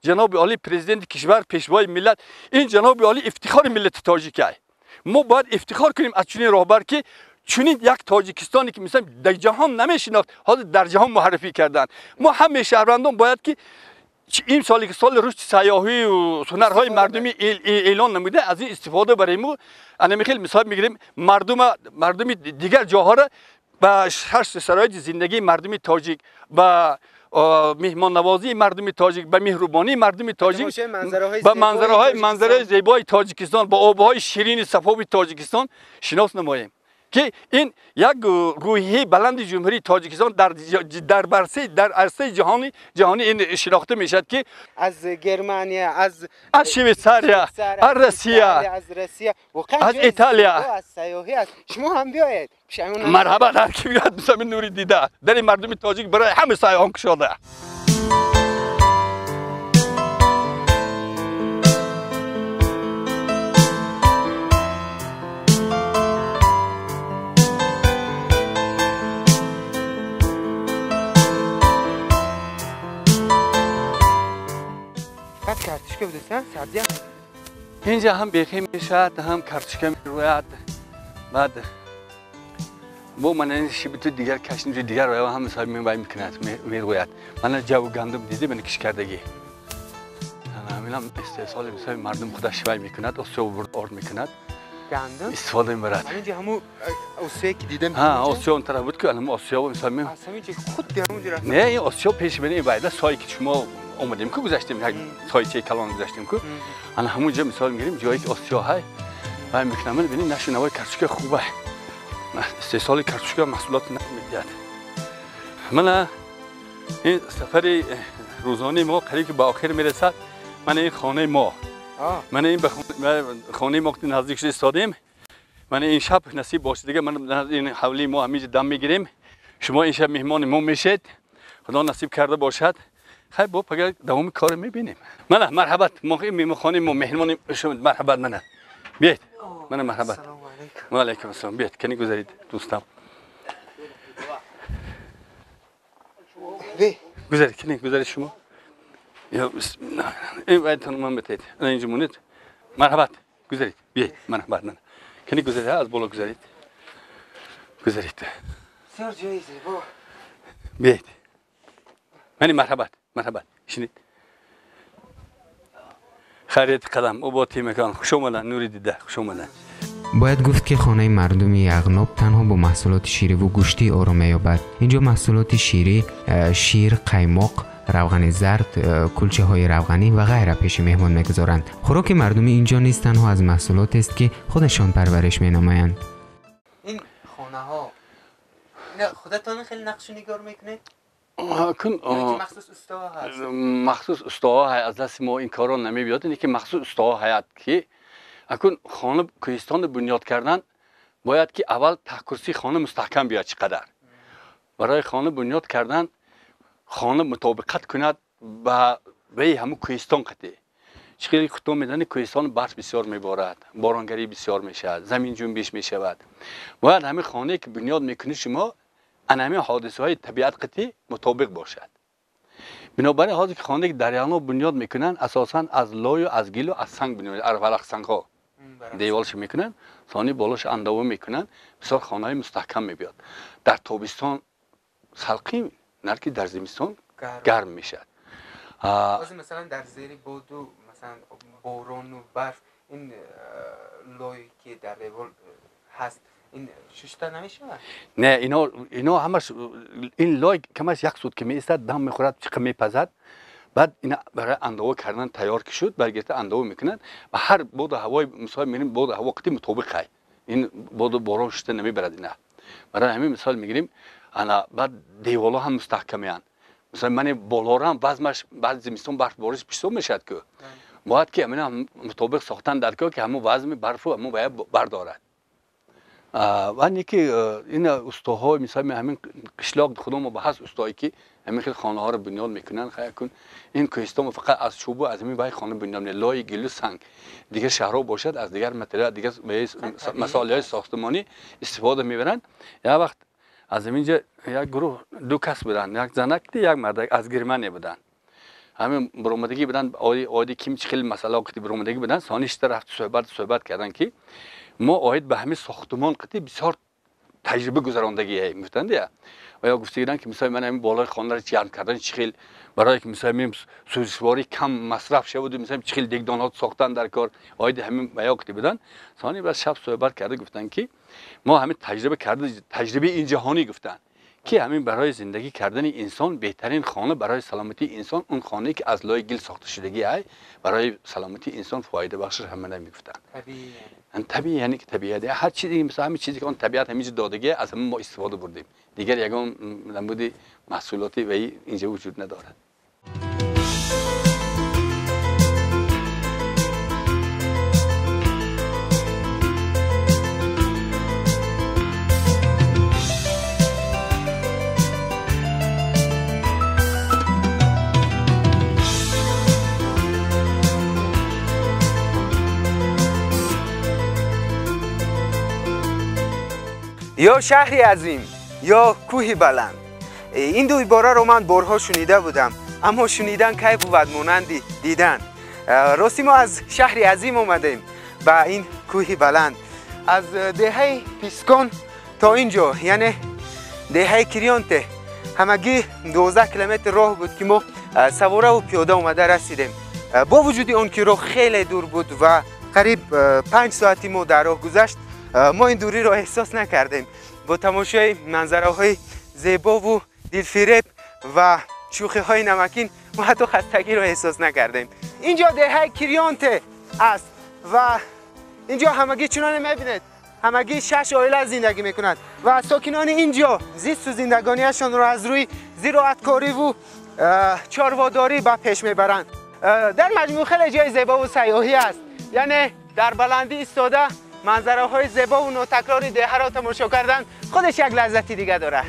ҷаноби олӣ президенти кишвар пешвои миллат, ин ҷаноби олӣ ифтихори миллати тоҷик аст. Мо бояд ифтихор кунем аз чунин роҳбар ки чунин як Тоҷикистоне ки мисал дар ҷаҳон намешинохт, ҳозир дар ҷаҳон муаррифӣ карданд. Мо ҳамаи шаҳрвандон бояд ки ин соли ки соли рушди сайёҳӣ ҳунарҳои мардумӣ эълон намуда, аз ин истифода барем. Ана хел мисол мегирем, мардуми дигар ҷоҳоро ба шароити зиндагии мардуми тоҷик, ба меҳмоннавозии мардуми тоҷик, ба меҳрубонии мардуми тоҷик, ба манзараҳои зебои Тоҷикистон, ба обҳои ширини сафоби Тоҷикистон шинос намоем ки ин як рӯҳияи баланди ҷумҳурии Тоҷикистон дар арсаи ҷаҳонӣ ин шинохта мешавад ки аз Германия, аз Швейтсария, аз Россия, аз Италия, аз сайёҳӣ аст. Шумо ҳам биёед. Марҳабат, ҳар ки биёяд мисали нури дида дари мардуми тоҷик барои ҳама сайёҳон кушода. картошка будааст, сабзӣ инҷа ҳам бехӣ мешавад, ҳам картошка мерӯяд. Баъд бо мана шибиту дигар кашнижу дигар ҳам мисол мевай мекунад, мерӯяд. Мана ҷаву гандум диди, мана кишкардагӣ. Ҳаминам истеҳсоли мисоли мардум худаш вай мекунад, осиё орд мекунад. Гандум? Истифода мебарад. Ҳаминҷа ҳамун осиёе ки дидем. Ҳа, осиё он тараф буд ки ҳамун осиё мисол аз ҳаминҷа худ ҳамунҷа рафт. Не, ин осиё пеш бини вайда сое ки шумо омадем ку гузаштем, як сойчаи калон гузаштем ку. Ана ҳамунҷа мисол мегирем, ҷое ки осиё ҳай вай мекунам, бинед нашу навои картошка хуба. Истеҳсоли картошка маҳсулоти нав медиҳад. Мана ин сафари рӯзонаи мо қариб ки ба охир мерасад. Мана ин хонаи мо. Мана ин ба хонаи мо ки наздик шуда истодем. Мана ин шаб насиб бошад дига, мана ин ҳавлии мо ҳаминҷа дам мегирем. Шумо ин шаб меҳмони мо мешед. Худо насиб карда бошад. Хай бо пага давоми корро мебинем. Мана марҳабат, мо меҳмонхонаи мо меҳмони шумо, марҳабат мана. Биёед. Мана марҳабат. Ва алайкум ассалом. Биёед, кани гузаред дӯстам. Гузаред, кани гузаред шумо. Я бисмиллаҳ. Ин вайтон ман битед. Ана инҷа монед. Марҳабат, гузаред. Биёед, марҳабат мана. Кани гузаред, аз боло гузаред. Гузаред. Бисёр ҷои зебо. Биёед. Мани марҳабат, марҳабат. Шинед. Хайрияти қадам, ободии макон. Хуш омаданд, нури дида, хуш омаданд. Бояд гуфт ки хонаи мардуми Яғноб танҳо бо маҳсулоти шириву гӯштӣ ором меёбад. Инҷо маҳсулоти ширӣ, шир, қаймоқ, равғани зард, кулчаҳои равғанӣ ва ғайра пеши меҳмон мегузоранд. Хӯроки мардуми инҷо низ танҳо аз маҳсулотест ки худашон парвариш менамоянд. Ин хонаҳо худатон хеле нақшу нигор мекунед? Махсус устаҳо ҳаст? Махсус устаҳо аз дасти мо ин корро намебиёд, ин ки махсус устаҳо ҳаят ки акун хона кӯҳистонро бунёд кардан бояд ки аввал таҳкурсии хона мустаҳкам биёяд чӣ қадар. Барои хона бунёд кардан хона мутобиқат кунад ба вай ҳамун кӯҳистон қатъӣ. Чӣ худтон медонед, кӯҳистон барф бисёр меборад, боронгарӣ бисёр мешавад, замин ҷунбиш мешавад. Бояд ҳамин хонае ки бунёд мекунед шумо, ана ҳамин ҳодисаҳои табиат қатъӣ мутобиқ бошад. Бинобар ин ҳозир ки хонае ки дар Яғноб бунёд мекунанд, асосан аз лою, аз гилу, аз санг бунёд, варақсангҳо деволш мекунанд, сони болош андова мекунанд, бисёр хонаҳои мустаҳкам мебиёд. Дар тобистон салқин, нарки дар зимистон гарм мешавад. Масалан дар зери боду, масалан борону барф, ин лое ки дар девол ҳаст, ин шушта намешавад? Не, ино ҳамаш ин лой камаш як сутка меистад, дам мехӯрад, чиқа мепазад. Баъд ина барои андова кардан тайёр ки шуд, баргирифта андова мекунанд ва ҳар боду ҳавои, мисол мегирем, боду ҳаво қити мутобиқ ай. Ин боду борон шушта намебарад ина. Барои ҳамин мисол мегирем, ана баъд деволҳо ҳам мустаҳкамиянд. Мисол мани болоро ҳам вазмаш баъд зимистон барф бориш бисёр мешавад ку. Бояд ки ҳамина мутобиқ сохтан дар ку, ки ҳамон вазми барфу ҳамон бояд бардорад. Ва не ки ин устоҳо, мисол ҳамин қишлоқ худомо ба ҳаст устое ки ҳамин хел хонаҳоро бунёд мекунанд. Хая кун ин кӯҳистон фақат аз чӯбу аз ҳамин вай хона бунёд мекунанд, лои, гилу, санг. Дигар шаҳрҳо бошад аз дигар материал, дигар масолеҳои сохтмонӣ истифода мебаранд. Як вақт аз ҳамин ҷо як гурӯҳ, ду кас буданд, як занак, як мардак, аз Германия буданд. Ҳамин баромадагӣ буданд, оиди ким чӣ хел масъалаҳо қити баромадагӣ буданд. Сони шита рафт суҳбат карданд ки мо оид ба ҳамин сохтмон қити бисёр таҷриба гузарондагием, гуфтанд. Ва ё гуфтагиданд ки мисол ман ҳамин болои хонаро ҷамъ кардан чӣ хел барое ки мисол мем сӯзишворӣ кам масраф шавад, мисол чӣ хел дегдонҳо сохтан дар кор, оиди ҳамин ва қити буданд. Сони баъд шаб суҳбат карда гуфтанд ки мо ҳамин таҷриба карда, таҷрибаи ин ҷаҳонӣ гуфтанд ки ҳамин барои зиндагӣ кардани инсон беҳтарин хона барои саломатии инсон он хонае ки аз лои гил сохта шудагӣ ай, барои саломатии инсон фоидабахшаш ҳамана мегуфтанд. Табиӣ, яъне ки табиат ҳар чизе, мисол ҳамин чизе ки он табиат ҳамин ҷо додагӣ, аз ҳамин мо истифода бурдем. Дигар ягон намуди маҳсулоти ваи инҷа вуҷуд надорад. Ё шаҳри азим ё кӯҳи баланд. Ин ду ибораро ман борҳо шунида будам, аммо шунидан кай бувад монанди дидан. Рости мо аз шаҳри азим омадем ба ин кӯҳи баланд, аз деҳаи Пискон то ин ҷо, яъне деҳаи Кирёнте, ҳамагӣ 12 километр роҳ буд ки мо савораву пиёда омада расидем. Бо вуҷуди он ки роҳ хеле дур буд ва қариб 5 соати мо дар роҳ гузашт, мо ин дуриро эҳсос накардем. Бо тамошои манзараҳои зебову дилфиреб ва шӯхиҳои намакин мо ҳатто хастагиро эҳсос накардем. Инҷо деҳаи Кирёнте аст ва инҷо ҳамагӣ чуноне мебинед, ҳамагӣ 6 оила зиндагӣ мекунанд ва сокинони инҷо зисту зиндагониашонро аз рӯи зироаткориву чорводорӣ ба пеш мебаранд. Дар маҷмӯъ хеле ҷои зебову сайёҳӣ аст, яъне дар баландӣ истода манзараҳои зебову нотакрори деҳаро тамошо кардан худаш як лаззати дига дорад.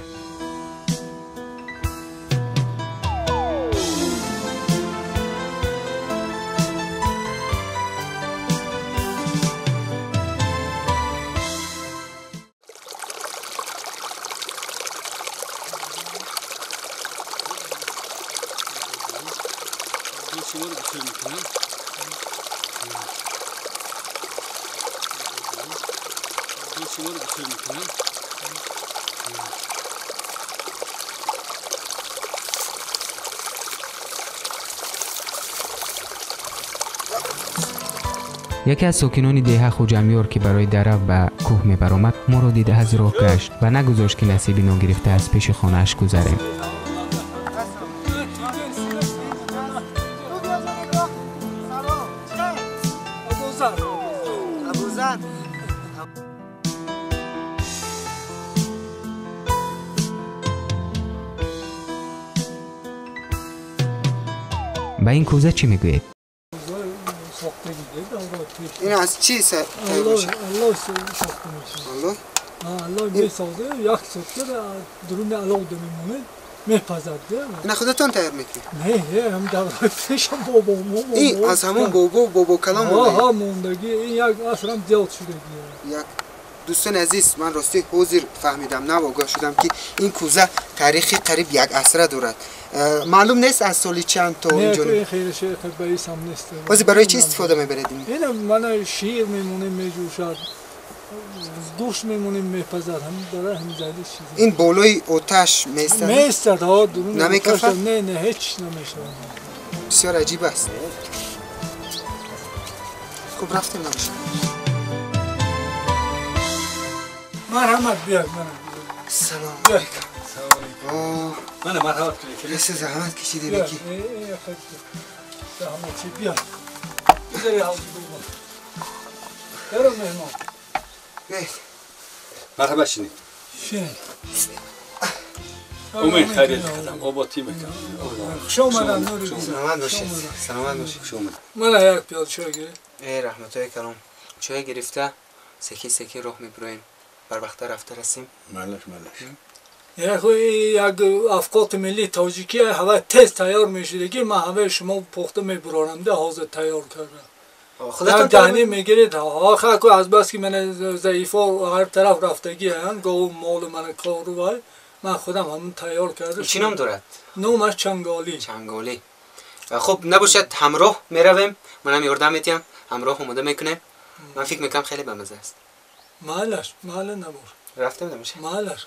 Яке аз сокинони деҳа Хуҷамёр ки барои дара ба кӯҳ мебаромад, моро дида аз роҳ гашт ва нагузошт ки насиби ногирифта аз пеши хонааш гузарем. Ба ин кӯза чӣ мегӯед? این از چی الله ساخته میشه. الله؟ الله میسازه، یک سکه درون الله میمونه. мепазад. Ина худатон тайёр мекунед? Не, ҳам давраи пешам бобо мо. Ин аз ҳамон бобо бобо калон монда. Ҳа, мондагӣ, ин як асрам зиёд шудагӣ. Як дӯстони азиз, ман рости ҳозир фаҳмидам, нав огоҳ шудам ки ин кӯза таърихи қариб як асра дорад. Маълум нест аз соли чанд то инҷо. Не, хеле шеър баисам нест. Ҳозир барои чӣ истифода мебаред ин? Ина мана шир мемонем, меҷӯшад. Гӯшт мемонем, мепазад, ҳам барои ҳамин зайди чиз. Ин болои оташ меистад? Меистад, ҳа, намекафад? Не, не, ҳеҷ намешавад. Бисёр аҷиб аст. Хуб, рафтем набошад. Марҳамат, биёед, мана. Салом. Биёед. Салом алейкум. Мана марҳамат кунед. Бисёр заҳмат кашидем ки. Заҳмат чи, биёед. Бизари ҳавзи бобо. Даро меҳмон. Марҳабат шинед. Шинед. Умед хайрият кардам, ободӣ мекардам. Хуш омадам, Нури. Саломат бошед. Саломат бошед. Хуш омадед. Мана як пиёла чой гиред. Эй, раҳматҳои калом. Чой гирифта, секи секи роҳ мебироем. Барвақта рафта расем. Малаш, малаш. Як афқоти миллии тоҷикӣ ҳавай тез тайёр мешудагӣ, ман ҳаваи шумо пухта мебурорам, да ҳозир тайёр кардам. Худатон даҳнӣ мегиред, ҳа, аз бас ки мана заифо ҳар тараф рафтагӣ ҳанд, гову молу мана кору вай, ман худам ҳамон тайёр кардам. Чӣ ном дорад? Номаш Чанголӣ. Чанголӣ. Хуб, набошад ҳамроҳ меравем, манам ёрдам метиҳам, ҳамроҳ омода мекунем. Ман фикр мекунам хеле бамаза аст. Майлаш, майла набор. Рафтем набошад. Майлаш.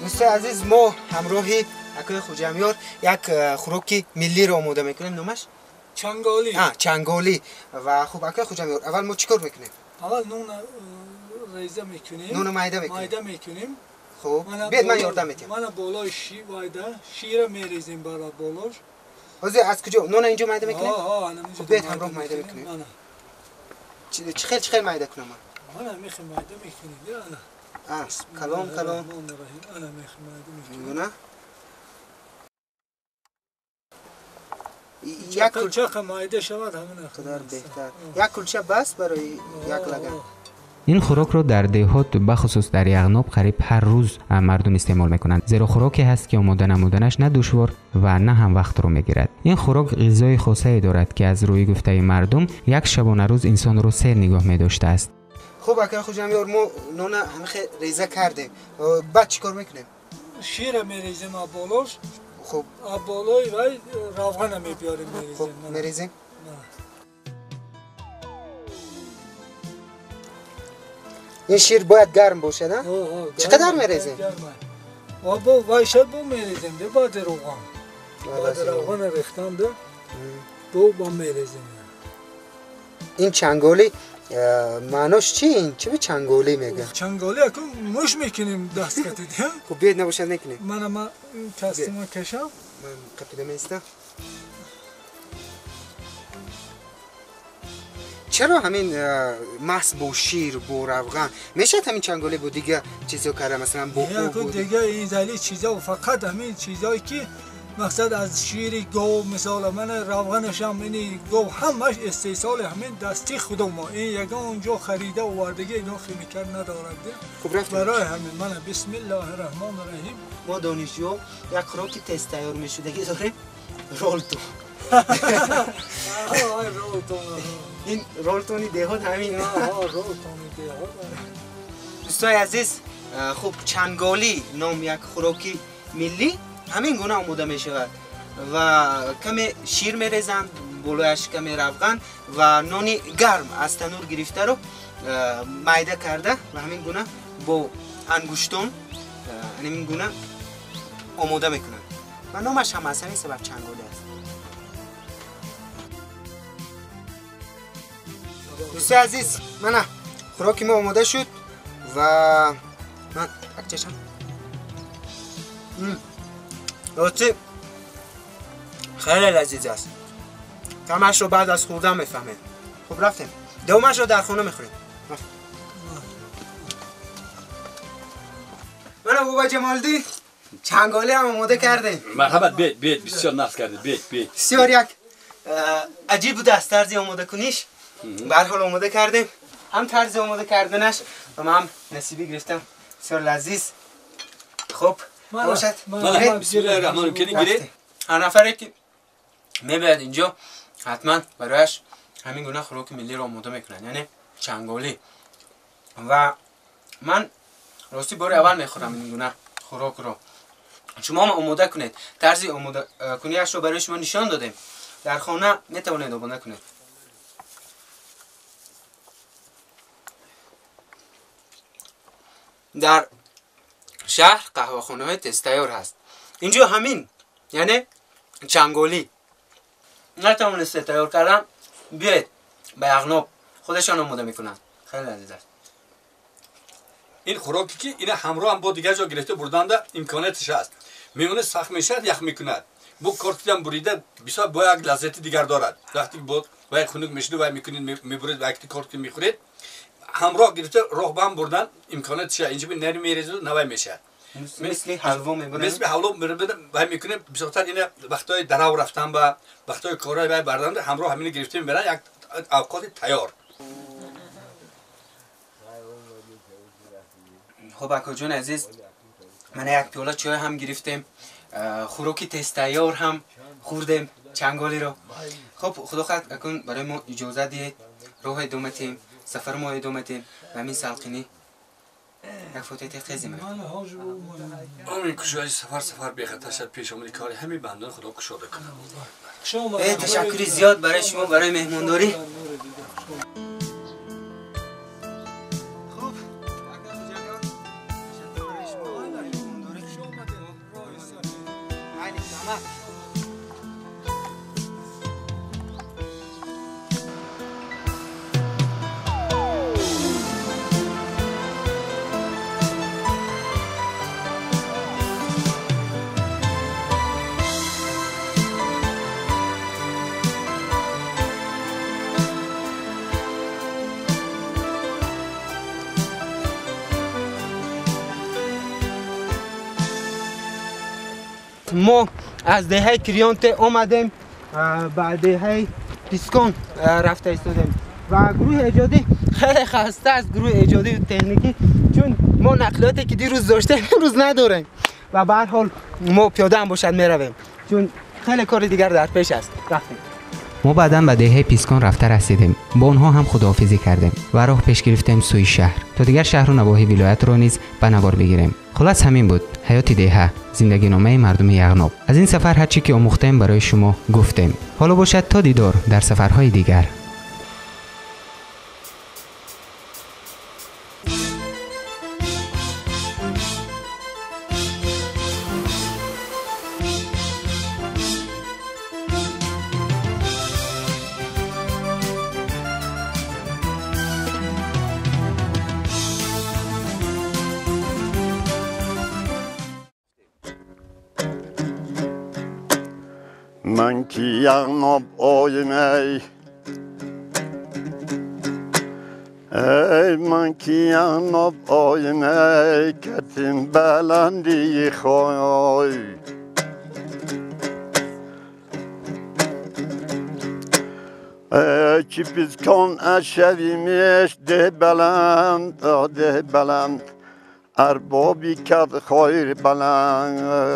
Дӯстои азиз, мо ҳамроҳи акои Хуҷамёр як хӯроки миллиро омода мекунем. Номаш? Чанголӣ. Чанголӣ. Ва хуб, акои Хуҷамёр, аввал мо чӣ кор мекунем? Аввал нон реза мекунем. Ноно майда мекунем. Майда мекунем. Хуб, биёед ман ёрдам метиҳам. Мана болои шир майда, шира мерезем бара болош. Ҳозир аз куҷо? Нона инҷо майда мекунем? Ҳа, ҳа, ана инҷо. Хуб, биёед ҳамроҳ майда мекунем. Чӣ хел, чӣ хел майда кунам ман? Мана мехем майда мекунем, ана. Калон, калон. Ана мехем майда мекунем. Гуна? Як кулча майда шавад ҳамин қадар беҳтар. Як кулча бас барои як лаган. Ин хӯрокро дар деҳот, бахусус дар Яғноб, қариб ҳар рӯз мардум истеъмол мекунанд, зеро хӯроке ҳаст ки омода намуданаш на душвор ва на ҳам вақтро мегирад. Ин хӯрок ғизои хосае дорад ки аз рӯи гуфтаи мардум як шабонарӯз инсонро сер нигоҳ медоштааст. Хуб, акаи Хуҷамёр, мо нона ҳамихе реза кардем. Баъд чӣ кор мекунем? Шира мерезем аз болош. Хуб, аз болои вай равғана мебиёрем, мерезем. Хуб, мерезем. Ин шир бояд гарм бошад, а? Чӣ қадар мерезем? Бо вай шад бо мерезем, де баъди равған. Баъди равғана рехтан, де бо мерезем. Ин чанголӣ маънош чи? Ин чӣ чанголӣ мегӯянд? Чанголӣ акун муш мекунем даст катид. Хуб, биёед набошад мекунем. Мана ман кастима кашам. Ман қапида меистам. Чаро ҳамин маҳз бо шир, бо равған мешавад ҳамин чанголӣ бо дигар чизо карда, масалан бо об? Дигар ин зали чизо фақат ҳамин чизое ки мақсад аз шири гов, мисол мана равғанашам ини гов, ҳамаш истеҳсоли ҳамин дасти худомо. Ин ягон ҷо харида овардагӣ, ягон химикат надорад. Хуб, рафтем. Барои ҳамин мана бисмиллоҳи раҳмони раҳим. Мо донишҷӯ як хӯроки тез тайёр мешудагӣ дорем, ролтон. Ин ролтони деҳот ҳамин. Ролтони деҳот. Дӯстои азиз, хуб, чанголӣ ном як хӯроки миллӣ ҳамин гуна омода мешавад ва каме шир мерезанд, болояш каме равған ва нони гарм аз танур гирифтаро майда карда ва ҳамин гуна бо ангуштон ҳамин гуна омода мекунанд ва номаш ҳам аз ҳамин сабаб чанголӣ аст. Дӯстои азиз, мана хӯроки мо омода шуд ва ман як чашам. Рости хеле лазиз аст. Таъмашро баъд аз хӯрдан мефаҳмем. Хуб, рафтем. Давомашро дар хона мехӯрем. Мана бобо Ҷамолиддин, چنگالی هم آماده کردیم. مرحبا، بیاید بیاید، بسیار نقص کردید، بیاید بیاید. بسیار یک عجیب بود از طرز آماده کنیش. به هر حال آماده کردیم، هم طرز آماده کردنش و من هم نصیبی گرفتم، بسیار لذیذ. خب باشد. بسم الله الرحمن الرحیم. گیرید. هر نفری که میباید اینجا حتما برایش همین گونه خوراک ملی رو آماده میکنن، یعنی چنگالی. و من راستی بار اول میخورم این گونه خوراک رو. شما هم آماده کنید، طرز آماده کنیش رو برای شما نشان دادیم. در خانه میتوانید آماده کنید. در شهر قهوه‌خانه های تستیار هست، اینجا همین یعنی چنگالی نتوانسته تیار کردن، بیاید به یغناب خودشان آماده میکنن. خیلی لذیذ است. این خوراکی که اینا همراه هم با دیگر جا گرفته بردن امکاناتش هست. میمونه سخت میشد، یخ میکند. بو کارتی هم بریده بسیار با یک لذت دیگر دارد. وقتی با یک خنک میشد و میکنید میبرید و یک کارتی میخورید، همراه گرفته راه به هم بردن امکاناتش اینجا به نری میریزه نوای میشه. مثل حلوا میبرن، مثل حلوا میبرن و میکنه بسیار اینا وقتای درو رفتن و وقتای کارهای باید بردن همراه همین گرفته میبرن یک اوقات تیار. خب اکا جان عزیز، من یک پیاله چای هم گرفتیم، خوراکی تستیار هم خوردیم، چنگالی رو. خب خدا خواهد اکنون برای ما اجازه دهید راه ادامه تیم، سفر ما ادامه تیم و همین سلقینی یک فوتیت خیزیم. امین کشای سفر سفر بخطر شد پیش آمدی کاری همین بندان خدا کشاده کنه. تشکری زیاد برای شما برای مهمانداری. ما از دهه کریانت آمدیم به دهه پیسکان رفته ایستادیم و گروه ایجادی خیلی خسته است، گروه ایجادی و تکنیکی، چون ما نقلیاتی که دیروز داشتیم امروز نداریم و به هر حال ما پیاده هم باشد میرویم چون خیلی کار دیگر در پیش است. رفتیم. ما بعداً به دهه پیسکان رفته رسیدیم، با آنها هم خداحافظی کردیم و راه پیش گرفتیم سوی شهر تا دیگر شهر و نواحی ولایت را نیز به نوار بگیریم. خلاص همین بود حیات دهه، زندگی نامه مردم یغناب. از این سفر هرچی که آموختیم برای شما گفتیم. حالا باشد تا دیدار در سفرهای دیگر. من که یغناب آیم ای ای من که یغناب آیم ای کتیم بلندی خوای ای چی پیسکان اشویمش ده بلند ده بلند اربابی کد خیر بلند.